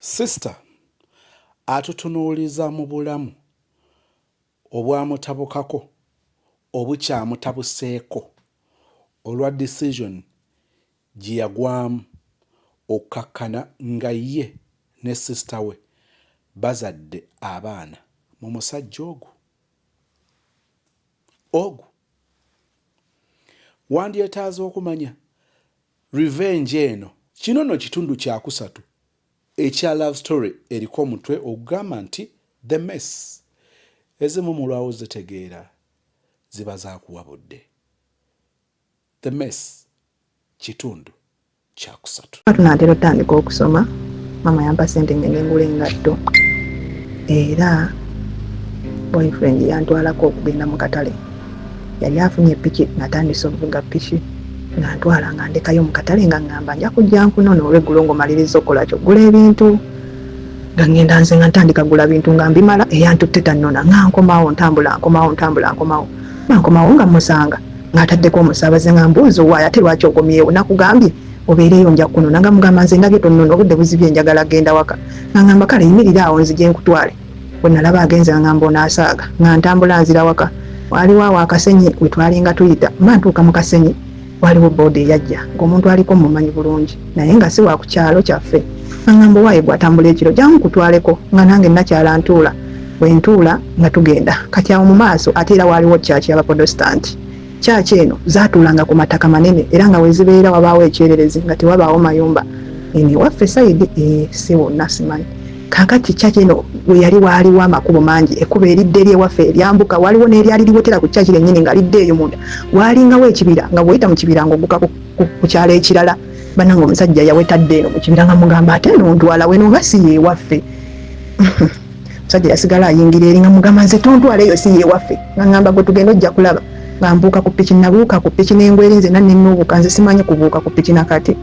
Sister atutunuuliza mu bulamu obwamutabukako obukyamutabuseeko olwa decision gyeyagwamu okkakkana nga ye ne sister we bazadde abaana mu musajja ogu ogu. Wandyetaaze okumanya revenge eno. Kino nno kitundu kyakusatu ekya love story eriko omutwe ogugamba nti The Mess. Ezimu mulwawo zitegeera ziba zakuwa budde. The Mess kitundu kyakusatu. Tunaatera otandika okusoma, maama yampa sente ngende ngula engatto, era boyfriend yantwalako okugenda mu katale. Yali afunye piki, natandise okuvuga piki nga ntwala nga ndekayo mu katale, nga ngamba nja kujja nkunona olweggulo ng'omaliriza okukola ky'ogula ebintu. Nga ngenda nze nga ntandika gula bintu nga mbimala, eyantutte tannona, nga nkomawo ntambula nkomawo ntambula nkomawo, nga nkomawo nga musanga ng'ataddeko omusaabaze, nga mbuuza owaayo ate lwaki okomyewo, nakugambye obeereyo nja kunona. Nga mugamba nze ndabye tonnona, obudde buzibye njagala genda waka. Nga ngamba kale yimirira awo nzije nkutwale. Bwe nalaba agenze nga ngamba ono asaaga, nga ntambula nzira waka. Waaliwo awo akasenyi we twalinga tuyita, mba ntuuka mu kasenyi waliwo booda eyajja ng'omuntu aliko mmumanyi bulungi naye nga si wa ku kyalo kyaffe. Nga ngamba owaaye gwe atambula ekiro jangu nkutwaleko, nga nange nakyala ntuula. Bwe ntuula nga tugenda, kati awo mu maaso ate era waaliwo church y'Abapodositanti. Church eno zaatuulanga ku mataka manene era nga we zibeera wabaawo ekyererezi nga tewabaawo mayumba. Eno ewaffe sayidi si wonna simanyi. Kaakati church eno we yali waaliwo amakubo mangi, ekkubo eridda eri ewaffe eryambuka, waaliwo n'eryali liwotera ku church lyennyini nga lidda eyo munda. Waalingawo ekibira nga bw'oyita mu kibira ng'ogguka ku kyalo ekirala. Bannange omusajja yaweta dda eno mu kibira nga mugamba ate eno ontwala weno nga si yeewaffe. Omusajja yasigala ayingira eri nga mugamba nze tontwala eyo si yeewaffe. Nga ngamba gwe tugenda ojja kulaba. Nga mbuuka ku piki, nabuuka ku piki n'engwa eri nzenna ne nnuubuka, nze simanyi kubuuka ku piki na kati.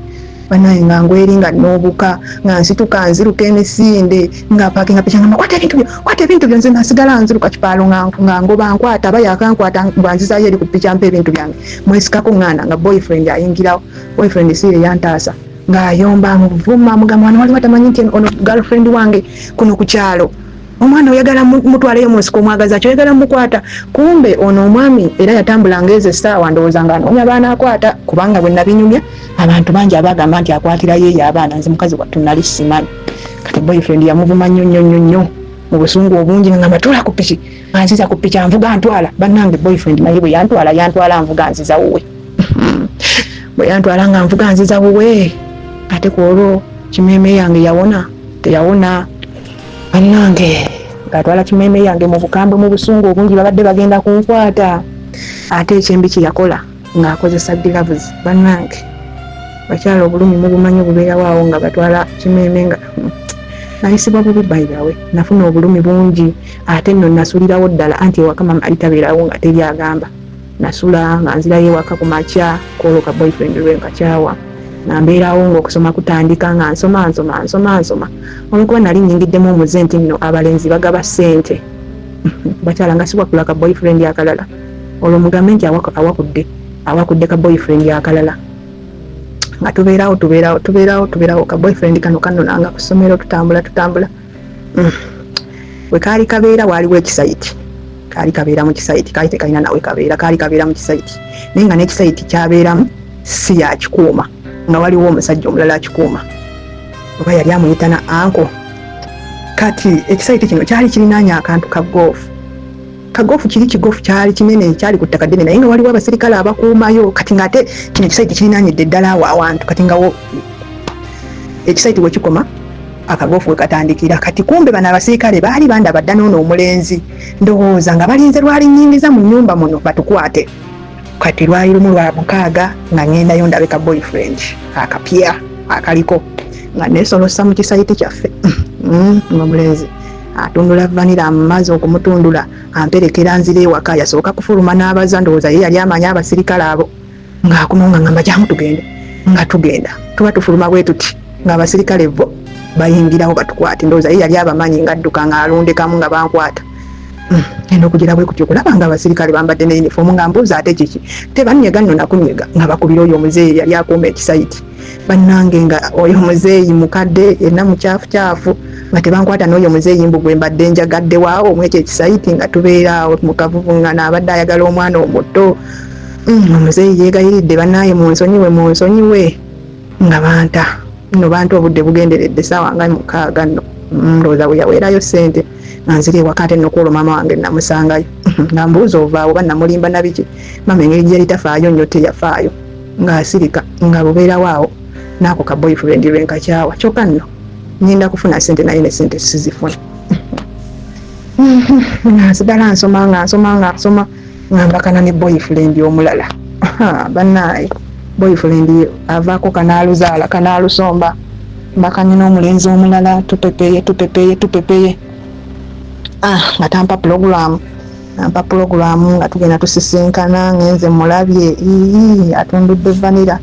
Banaye nga ngwa eri nga nnuubuka, nga nsituka nziruka emisinde, nga paakinga piki ngamba kwata ebintu byo, kwata ebintu byo, nze nasigala nziruka kipaalo nga ngoba nkwata, aba yakankwata bw'anzizaayo eri ku piki ampa ebintu byange. Mwesikako ŋŋaana nga boyfriend ayingirawo, boyfriend si ye yantaasa. Ng'ayomba amuvuma amugamba wano waliwo atamanyi nti ono girlfriend wange kuno ku kyalo. Omwana oyagala mutwaleyo mu nsiko omwagaza ki, oyagala mukwata. Kumbe ono omwami era yatambula ng'ezo essaawa ndowooza ng'anoonya b'anaakwata, kubanga bwe nabinyumya abantu bangi abaagamba nti akwatirayo eyo abaana, nze mukazi wattu nali simanyi. Kati boyfriend yamuvuma nnyo nnyo nnyo nnyo mu busungu obungi, nga ngamba tuula ku piki, anziza ku piki anvuga antwala. Bannange boyfriend naye bwe yantwala, yantwala anvuga anziza wuwe. Bwe yantwala nga nvuga nziza wuwe, ate ku olwo kimeeme yange yawona teyawona. Bannange ng'atwala kimeeme yange mu bukambwe mu busungu obungi, babadde bagenda kunkwata. Ate ekyembi kye yakola ng'akozesa gloves. Bannange bakyala obulumi mubumanyi obubeerawo awo nga batwala kimeeme nga nayisibwa bubi. By the way, nafuna obulumi bungi ate nno nasulirawo ddala, anti ewaka mama ali tabeerawo nga teri agamba. Nasula nga nzirayo ewaka ku makya kwolwo ka boyfriend lwe nkakyawa, nga mbeerawo ng'okusoma kutandika, nga nsoma nsoma nsoma nsoma. Olw'okuba nali nnyingiddemu omuze nti nno abalenzi bagaba ssente, bakyala nga siwakula ka boyfriend akalala, olwo mugambe nti awakudde awakudde ka boyfriend akalala. Nga tubeerawo tubeerawo tubeerawo tubeerawo, ka boyfriend kano kannonanga ku ssomero, tutambula tutambula. We kaali kabeera waaliwo ekisayiti, kaali kabeera mu kisayiti, kaali tekalina nawe kabeera, kaali kabeera mu kisayiti, naye nga n'ekisayiti kyabeeramu si yakikuuma, nga waliwo omusajja omulala akikuuma, oba yali amuyita na anko. Kati ekisayiti kino kyali kirinaanye akantu ka goofu, kagofu kiri kigofu kyali kinene, kyali ku ttaka ddene, naye nga waliwo abasirikale abakuumayo. Kati ng'ate kino ekisayiti kirinaanyidde ddala awo awantu, kati nga ekisayiti we kikoma akagofu we katandikira. Kati kumbe bano abasirikale baali bandaba dda n'ono omulenzi, ndowooza nga balinze lwali nnyingiza mu nnyumba muno batukwate. Kati lwali lumu lwa mukaaga nga ŋŋendayo ndabe ka boyfriend akapya akaliko, nga neesolossa mu kisayiti kyaffe, ng'omulenzi atundula vanira, amaze okumutundula amperekera nzira ewaka. Yasooka kufuluma n'abaza, ndowooza ye yali amanyi abasirikale abo, ng'akomawo nga ngamba jangu tugende. Nga tugenda tuba tufuluma bwe tuti ng'abasirikale bo bayingirawo batukwate, ndowooza ye yali abamanyi, ng'adduka ng'alundekamu nga bankwata. Ngenda okugira bwe kutyo okulaba nga abasirikale bambadde ne yunifoomu, nga mbuuza ate kiki, tebanyega nno nakunyega, nga bakubira oyo omuzeeyi yali akuuma ekisayiti. Bannange, nga oyo muzeeyi mukadde yenna mukyafukyafu, nga tebankwata n'oyo muzeeyi mbu gwe mbadde njagadde waawo mwekyo ekisayiti, nga tubeera awo mu kavuvungano, abadde ayagala omwana omuto. Omuzeeyi yeegayiridde, "Bannaaye, munsonyiwe, munsonyiwe." Nga banta nno banta, obudde bugenderedde, saawa nga 6 nno. Ndowooza bwe yaweerayo ssente nga nzira ewaka, ate nno kwolwo maama wange namusangayo nga mbuuza ovaawo oba namulimba nabiki. Maama engeri gye yali tafaayo nnyo, teyafaayo, ng'asirika nga bubeerawo awo naako ka boyfriend lwe nkakyawa. Kyokka nno ngenda kufuna ssente, naye ne ssente sizifuna. Nga nsigala nsoma, nga nsoma, nga nsoma, nga mbakana ne boyfriend omulala. Bannaaye, boyfriend avaako kanaaluzaala kanaalusomba, mbakanye n'omulenzi omulala, tupepeye, tupepeye, tupepeye. Ah, nga tampa pulogulaamu, nampa pulogulaamu nga tugenda tusisinkana, ngenze mulabye, ii atundudde vanilla.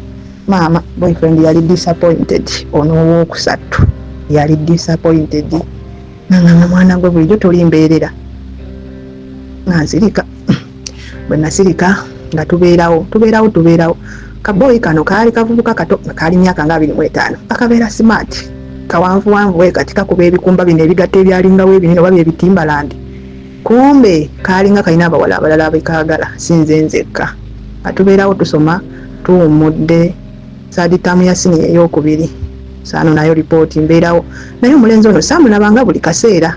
Maama, boyfriend yali disappointed, ono owookusatu yali disappointed, nangamba, "Mwana gwe, bulijjo toli mbeerera." Nga nsirika. Bwe nasirika, nga tubeerawo, tubeerawo, tubeerawo. Kaboyi kano kaali kavubuka kato, nga kaali myaka nga 25, akabeera smart, kawanvuwanvu we kati, kakuba ebikumba bino ebigatta ebyalingawo ebinene oba byebitimbalandi. Kumbe kaalinga kalina abawala abalala abekaagala, si nze nzekka. Nga tubeerawo, tusoma, tuwummudde third term ya siniya eyokubiri, saano nayo lipooti, mbeerawo naye omulenzi ono saamulabanga buli kaseera.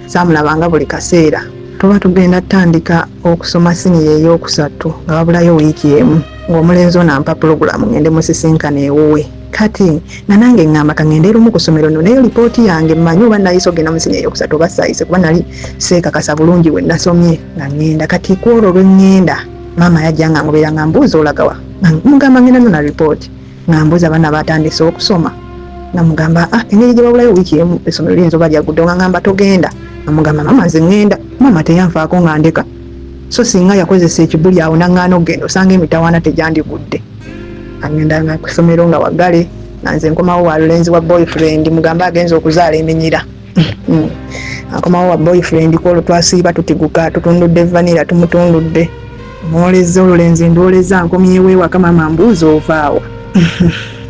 Saamulabanga buli kaseera. Tuba tugenda tutandika okusoma siniya eyokusatu, nga wabulayo wiiki emu, ng'omulenzi ono ampa pulogulaamu ngende musisinkana ewuwe. Kati nga nange ŋŋamba kaŋŋende lumu ku ssomero nno naye lipooti yange, mmanyi oba nayise ogenda mu siniya eyokusatu oba saayise, kuba nali seekakasa bulungi we nasomye. Nga ŋŋenda. Kati ku olwo lwe ŋŋenda, maama yajja nga ngoberera, nga mbuuza, "Olagawa?" Nga mugamba, "Ngenda nona lipooti." Nga mbuuza, "Abaana batandise okusoma?" Nga mugamba, "Ah, engeri gye babulayo wiiki emu, essomero liyinza oba lyagudde." Nga ngamba, "Togenda." Nga mugamba, "Mama, nze ŋŋenda." Maama teyanfaako, nga ndeka. So singa yakozesa ekibuli awo naŋŋaana okugenda, osanga emitawaana tegyandigudde. Agenda nga ku ssomero nga waggale, nga nze nkomawo wa lulenzi wa boyfriend, mugambe agenza okuzaala eminyira. Akomawo wa boyfriend kwolwo twasiiba tutiguka, tutundudde vanilla, tumutundudde, mwoleza olulenzi, ndwoleza, nkomyewo ewaka. Maama mbuuza, "Ovaawa?"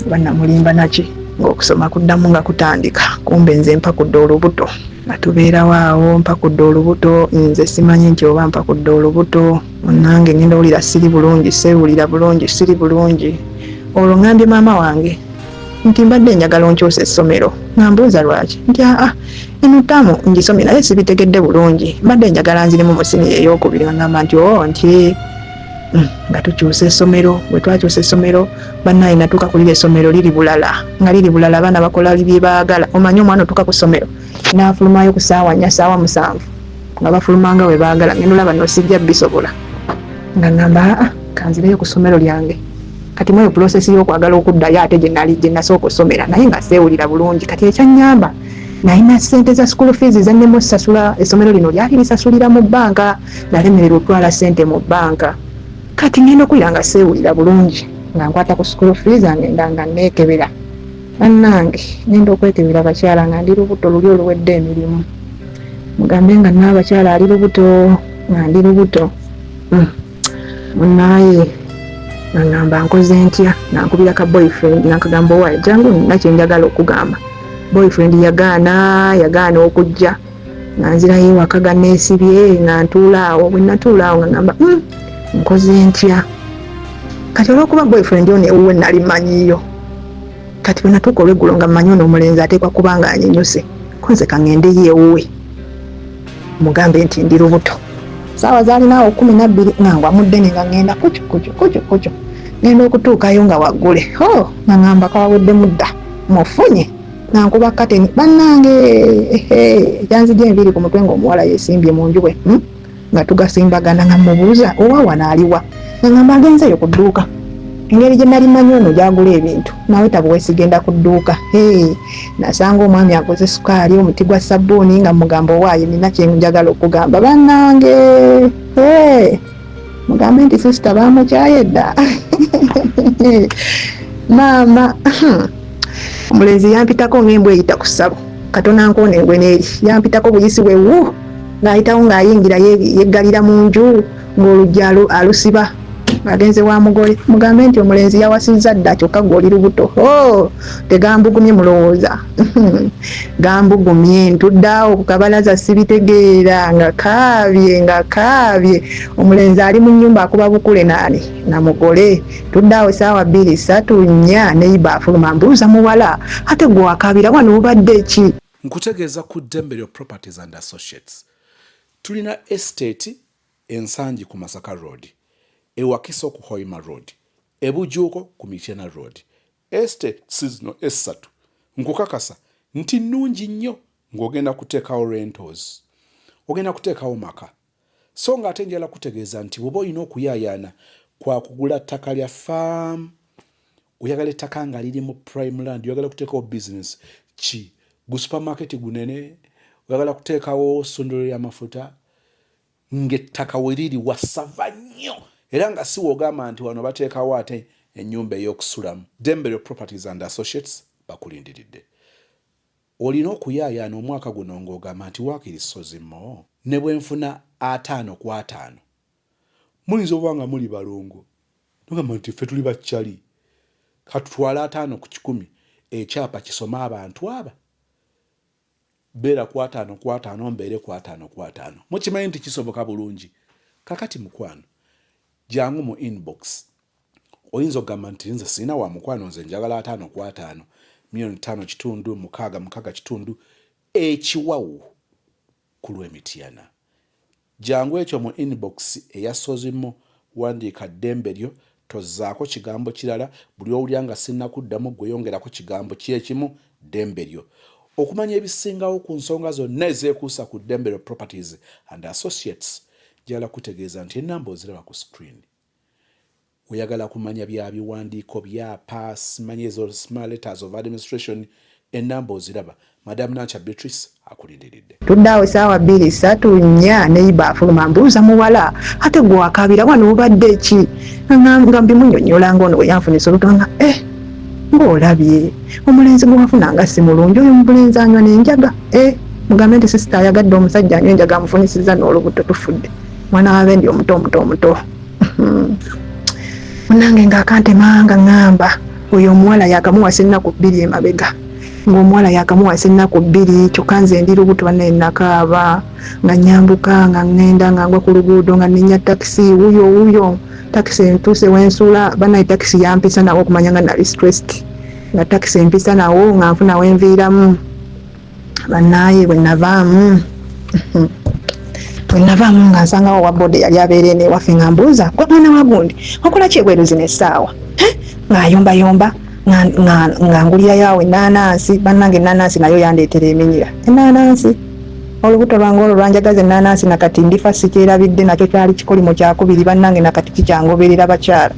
Oba namulimba naki? Ng'okusoma kuddamu nga kutandika, kumbe nze mpakudde olubuto. Nga tubeerawo awo, mpakudde olubuto, nze simanyi nti oba mpakudde olubuto. Munange, ngenda owulira siri bulungi, seewulira bulungi, siri bulungi. Olwo ŋŋambye maama wange nti mbadde njagala onkyusa essomero. Nga mbuuza lwaki, nti aa, eno ttaamu ngisomye naye sibitegedde bulungi, mbadde njagala nzirimu mu siniya eyokubiri. Nga ngamba nti o nti nga tukyusa essomero. Bwe twakyusa essomero, bannaye, natuuka kulira essomero liri bulala, nga liri bulala, abaana bakola bye baagala. Omanyi omwana otuuka ku ssomero n'afulumayo ku saawa 4, saawa 7, nga bafulumanga we baagala. Ngenda olaba no sijja bisobola, nga ngamba, "Aa, kanzireyo ku ssomero lyange." Kati mweyo process y'okwagala okuddayo ate gye nali gye nasooka osomera, naye nga seewulira bulungi. Kati ekyannyamba, nalina ssente za school fees zannemu osasula. Essomero lino lyali lisasulira mu bbanka, nalemererwa okutwala ssente mu bbanka. Kati ngenda okuwulira nga seewulira bulungi, nga nkwata ku school fees, ngenda nga neekebera. Bannange, ngenda okwekebera, bakyala, nga ndi lubuto luli oluwedde emirimu. Mugambe nga naabakyala ali lubuto, nga ndi lubuto. Munaaye, nga ngamba nkoze ntya? Nga nkubira ka boyfriend, nga nkagamba, "Owaye, jangu, nina kyenjagala okugamba." Boyfriend yagaana, yagaana okujja. Nga nzirayo ewaka, ganeesibye, nga ntuula awo. Bwe natuula awo, nga ngamba, nkoze ntya?" Kati olwokuba boyfriend ono ewuwe nali mmanyiyo, kati bwe natuuka olweggulo, nga mmanyi ono omulenzi ateekwa kuba nga anyinyuse, konze kaŋŋendeyo ewuwe mugambe nti ndi lubuto. Saawa zaalinaawo 12, nga ngwa mu ddene, nga ŋŋenda kucu kucu kucu kucu. Ŋŋenda okutuukayo nga waggule. Ho, nga ŋŋamba kawaweddemu dda, mufunye. Nga nkuba kateni. Bannange, ekyanzija enviiri ku mutwe, ng'omuwala yeesimbye mu nju bwe, Nga tugasimbagana, nga mubuuza, "Owa wano aliwa?" Nga ŋŋamba, "Agenzeeyo ku dduuka." Engeri gye nali manyi ono gyagula ebintu, nawe tabuwe, sigenda ku dduuka. Nasanga omwami aguze sukaali, omuti gwa sabbuuni. Nga mugamba, "Owaaye, nina kyenjagala okugamba." Bannange, mugambe nti sister bamukyaye dda. Maama, omulenzi yampitako ng'embwa eyita ku ssabo, katona nkoona engwe n'eri. Yampitako buyisi bwe wu, ng'ayitawo, ng'ayingira, yeggalira mu nju, ng'oluggi alusiba. Agenze wa mugole, mugambe nti omulenzi yawasizza dda, kyokka gwe oli lubuto. Oh, tegambugumye mulowooza gambugumye. Ntudde awo ku kabalaza sibitegeera, nga kaabye, nga kaabye. Omulenzi ali mu nnyumba akuba bukule naani na mugole. Tudde awo saawa 2, 3, 4, neyiba afuluma. Mbuuza muwala, ate gwe wakaabira wano obadde ki? Nkutegeeza ku Ddembe Properties and Associates. Tulina estate Ensangi ku Masaka Road, e Wakiso ku Hoima Road, e Bujuuko ku Mityana Road. Estates zino essatu nkukakasa nti nnungi nnyo ng'ogenda kuteekawo rentals, ogenda kuteekawo maka. So ng'ate njagala kutegeeza nti bw'oba olina okuyaayaana kwa kugula ttaka lya farm, oyagala ettaka nga liri mu prime land, oyagala kuteekawo business ki, gu supermarket gunene, oyagala kuteekawo ssundiro ly'amafuta, ng'ettaka we riri wasava nnyo era nga si w'ogamba nti wano bateekawo ate ennyumba ey'okusulamu. Ddembe Properties and Associates bakulindiridde. Olina okuyaayaana omwaka guno ng'ogamba nti waakiri sozimo ne bwe nfuna 50 ku 50. Muyinza okuba nga muli balongo, tugamba nti ffe tuli bakyali, katutwale 50 ku 100, ekyapa kisome abantu aba beera ku 50 ku 50, mbeere ku 50 ku 50. Mukimanyi nti kisoboka bulungi. Kakati mukwano, jangu mu inbox. Oyinza okugamba nti nze sirina wa mukwano, nze njagala 50 ku 50, miliyoni 5.5, 6, 6.5, ekiwawu ku lw'Emityana. Jangu ekyo mu inbox eya Sozimo, wandiika ddembe lyo, tozzaako kigambo kirala. Buli owulira nga sinnakuddamu, gweyongerako kigambo kyekimu, ddembe lyo. Okumanya ebisingawo ku nsonga zonna ezeekuusa ku Ddembe Properties and Associates, njagala kutegeeza nti enamba oziraba ku screen. Oyagala kumanya bya biwandiiko, byapa, simanyi ezo small letters of administration, enamba oziraba. Madam Nancha Beatrice akulindiridde. Tudde awo saawa 2, 3, 4, neyiba afuluma. Mbuuza muwala, ate gwe wakaabira wano obadde ki? Nga mbimunyonnyola nga ono bwe yanfunisa olubuto, nga eh, ng'olabye omulenzi gwe wafuna nga si mulungi, oyo mulenzi anywa n'enjaga. Eh, mugambe nti sister ayagadde omusajja anywa enjaga, amufunisiza n'olubuto, tufudde. Mwana wabendi omuto omuto omuto munange ng'akantema, nga ŋŋamba oyo omuwala yakamuwasa ennaku 2 emabega, ng'omuwala yakamuwasa ennaku 2, kyokka nze ndi lubuto. Bannaye, nakaaba nga nyambuka, nga ŋŋenda, nga ngwa ku luguudo, nga nninnya takisi. Wuyo wuyo takisi entuuse wensuula. Bannaye, takisi yampisa nawo okumanya nga nali stressed, nga takisi empisa nawo nga nfuna wenviiramu. Bannaaye, bwe navaamu nga nsangawo wa boda yali abeera eno ewaffe, nga mbuuza, "Gwe mwana wa gundi, okola ki ebweru zino essaawa?" Ng'ayombayomba, nga ngulirayo awo ennaanansi. Bannange, ennaanansi nayo yandeetera eminyira. Ennaanansi, olubuto lwange olwo lwanjagaza ennaanansi, nakati ndifa sikyerabidde. Nakyo kyali kikolimo kyakubiri. Bannange, nakati kikyangoberera. Bakyala,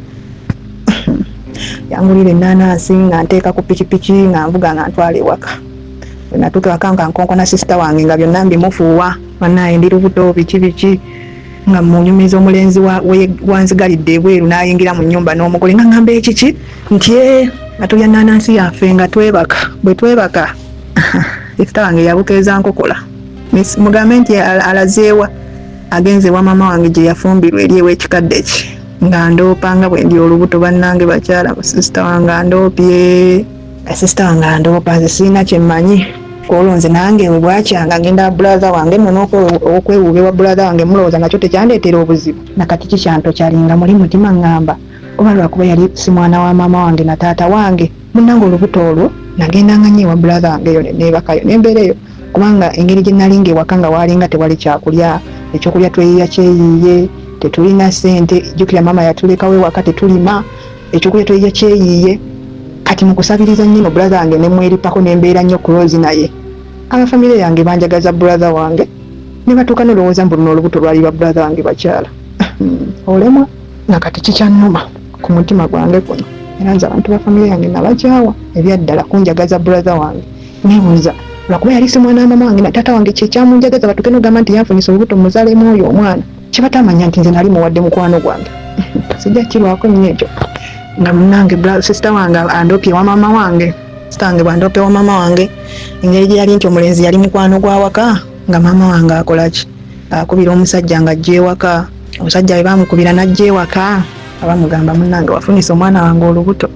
yangulira ennaanansi, nga nteeka ku pikipiki, nga nvuga, nga ntwala ewaka. Bwe natuuka ewaka, nga nkonkona sister wange, nga byonna mbimufuuwa, "Bannaaye, ndi lubuto, biki biki," nga munyumiza omulenzi wanzigalidde ebweru n'ayingira mu nnyumba n'omugole, nga ŋŋamba ekiki nti e nga tulya naanansi yaffe, nga twebaka. Bwe twebaka, sister wange yabukeeza nkokola. Mugambe nti alazeewa? Agenze ewa maama wange gye yafumbirwa eri ew'ekikadde ki, nga ndoopa nga bwe ndi olubuto. Bannange bakyala, sister wange andoopye, sister wange andoopa, nze sirina kyemmanyi. Kwolwo nze nange bwe bwakyanga ngenda brother wange nno n'okwewuuba ewa brother wange. Mulowooza nakyo tekyandeetera obuzibu? Nakati kikyantokyalinga muli mutima, ŋŋamba oba lwakuba yali si mwana wa maama wange na taata wange. Munnange, olubuto olwo nagendanga nnyo ewa brother wange eyo neneebakayo nembeera eyo, kubanga engeri gye nalinga ewaka nga waalinga tewali kyakulya, ekyokulya tweyiya kyeyiiye, tetulina ssente. Jjukira maama yatulekawo ewaka, tetulima, ekyokulya tweyiya kyeyiiye. Kati mu kusabiriza nnyo brother wange nemweripako, nembeera nnyo close naye. Abafamire yange banjagaza brother wange, ne batuuka nolowooza mbu luno olubuto lwali lwa brother wange. Bakyala, olemwa nga kati kikyannuma ku mutima gwange kuno, era nze abantu ba famire yange nabakyawa ebyaddala kunjagaza brother wange. Nebuuza lwakuba yali si mwana wa mama wange na taata wange kyekyamunjagaza, batuuke nogamba nti yanfunisa olubuto muzaalemu oyo omwana, kyebatamanya nti nze nali muwadde mukwano gwange. Sijja kirwako nnyo ekyo. Nga munange sister wange andopye wa maama wange. Sister wange bwandopye wa maama wange, engeri gye yali nti omulenzi yali mukwano gwa waka, nga maama wange akolaki? Akubira omusajja nga ajja ewaka. Omusajja bwe bamukubira n'ajja ewaka. Abamugamba, munnange wafunisa omwana wange olubuto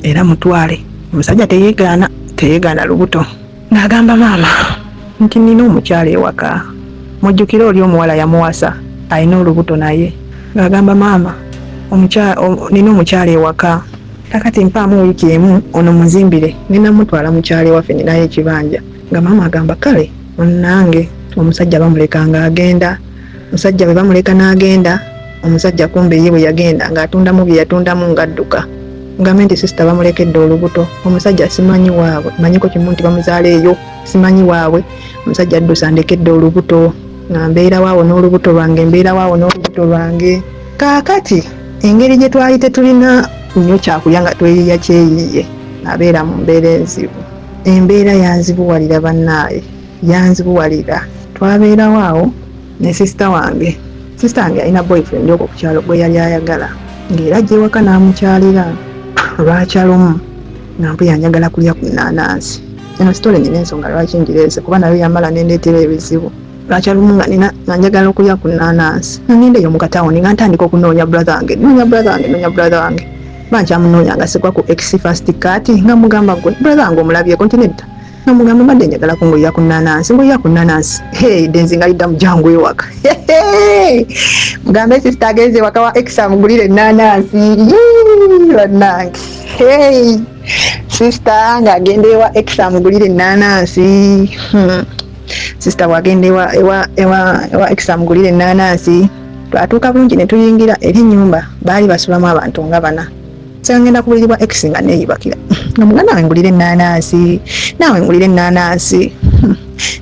era mutwale. Omusajja teyeegaana, teyeegaana lubuto. Ng'agamba maama nti nina omukyala ewaka, mujjukire oli omuwala yamuwasa alina olubuto naye. Ng'agamba maama nina omukyala ewaka, kakati mpaamu wiiki emu ono muzimbire, ngenda mutwala mu kyalo ewaffe ninayo ekibanja. Nga maama agamba kale munnange. Omusajja bamuleka ng'agenda, omusajja bwe bamuleka n'agenda, omusajja kumbe ye bwe yagenda ng'atundamu bye yatundamu ng'adduka. Ngambe nti sisita bamulekedde olubuto, omusajja simanyi waabwe, manyiko kimu nti bamuzaala eyo, simanyi waabwe. Omusajja addusa andekedde olubuto, nga mbeerawo awo n'olubuto lwange, mbeerawo awo n'olubuto lwange. Kaakati engeri gye twali tetulina nnyo kyakulya nga tweyiiya kyeyiiye, nabeera mu mbeera enzibu. Embeera yanzibuwalira bannaaye, yanzibuwalira. Twabeerawo awo ne sisita wange. Sisita wange yalina boyfriend okwo ku kyalo gwe yali ayagala, ng'era ajja ewaka n'amukyalira. Lwakya lumu nga mpuya njagala kulya ku nnaanansi. Eno sitole nina ensonga lwaki ngireese, kuba nayo yamala nendeetera ebizibu. Lwakya lumu nga nina nga njagala okulya ku nnaanansi, nga ngenda eyo mu katawuni nga ntandika okunoonya brother wange, noonya brother wange, noonya brother wange. Ba nkyamunoonya nga sigwa ku ex first cut, nga mugamba gwe brother wange omulabyeko? Nti nedda. Nga mugamba mbadde njagala kungulira ku nnaanansi, ngulira ku nnaanansi. Hey, denzi nga lidda mujangu ewaka. Mugambe sister agenze ewaka wa ex amugulire ennaanansi. Bannange, hey, sister ng'agenda ewa ex amugulire ennaanansi. Sister bw'agenda ewa ewa ewa ewa ex amugulire ennaanansi, twatuuka bulungi ne tuyingira eri ennyumba baali basulamu abantu nga bana. Seka ngenda ku buliri bwa ex nga neeyibakira, nga muganda wange ngulira ennaanansi, naawe ngulira ennaanansi,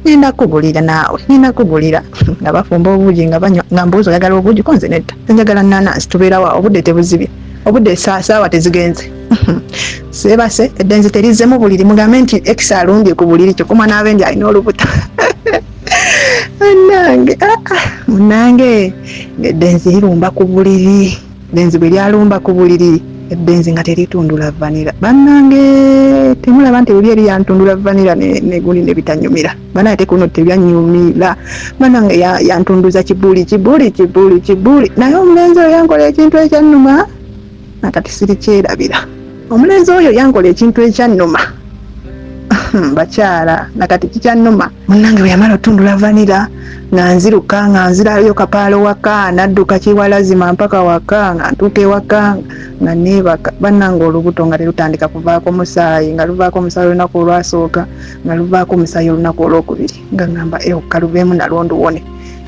ngenda kugulira naawe, ngenda kugulira. Nga bafumba obuugi nga banywa, nga mbuuza oyagala obuugi? Ko nze nedda, njagala nnaanansi. Tubeerawo awo, obudde tebuzibye, obudde saawa tezigenze, seebase, eddenzi terizzemu buliri. Mugambe nti ex alumbye ku buliri, kyokka omwana w'abendi alina olubuto. Munnange, munnange, ng'eddenzi lirumba ku buliri. Eddenzi bwe lyalumba ku buliri, eddenzi nga teritundula vanilla. Bannange, temulaba nti luli eri yantundula vanilla neguli ne bitanyumira? Bannange, ate kuno tebyanyumira. Bannange, yantunduza kibuli, kibuli, kibuli, kibuli. Naye omulenzi oyo yankola ekintu ekyannuma nakati sirikyerabira. Omulenzi oyo yankola ekintu ekyannuma, bakyala, nakati kikyannuma. Munnange, bwe yamala otundula vanilla, nga nziruka, nga nzirayo kapaalo waka, nadduka kiwalazima mpaka waka. Nga ntuuka ewaka nga neebaka. Bannange, olubuto nga terutandika kuvaako musaayi, nga luvaako omusaayi olunaku olwasooka, nga luvaako omusaayi olunaku olwokubiri, nga ngamba ewo kaluveemu nalwo nduwone,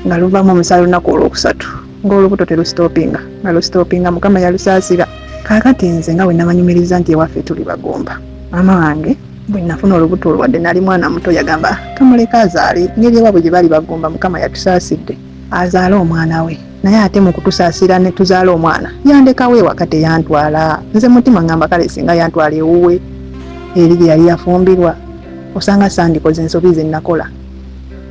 nga luvaamu omusaayi olunaku olwokusatu, ng'olubuto terustopinga, nga lustopinga. Mukama yalusaasira. Kaakati nze nga bwe nabanyumiriza nti ewaffe tuli bagumba, maama wange bwe nafuna olubuto olwo, wadde nali mwana muto, yagamba kamuleka azaale, ngeri ewaabwe gye bali bagumba, Mukama yatusaasidde, azaale omwana we. Naye ate mu kutusaasira ne tuzaala omwana, yandekawo ewaka, teyantwala. Nze mutima ngamba kale singa yantwala ewuwe eri gye yali yafumbirwa, osanga sandikoze ensobi ze nakola,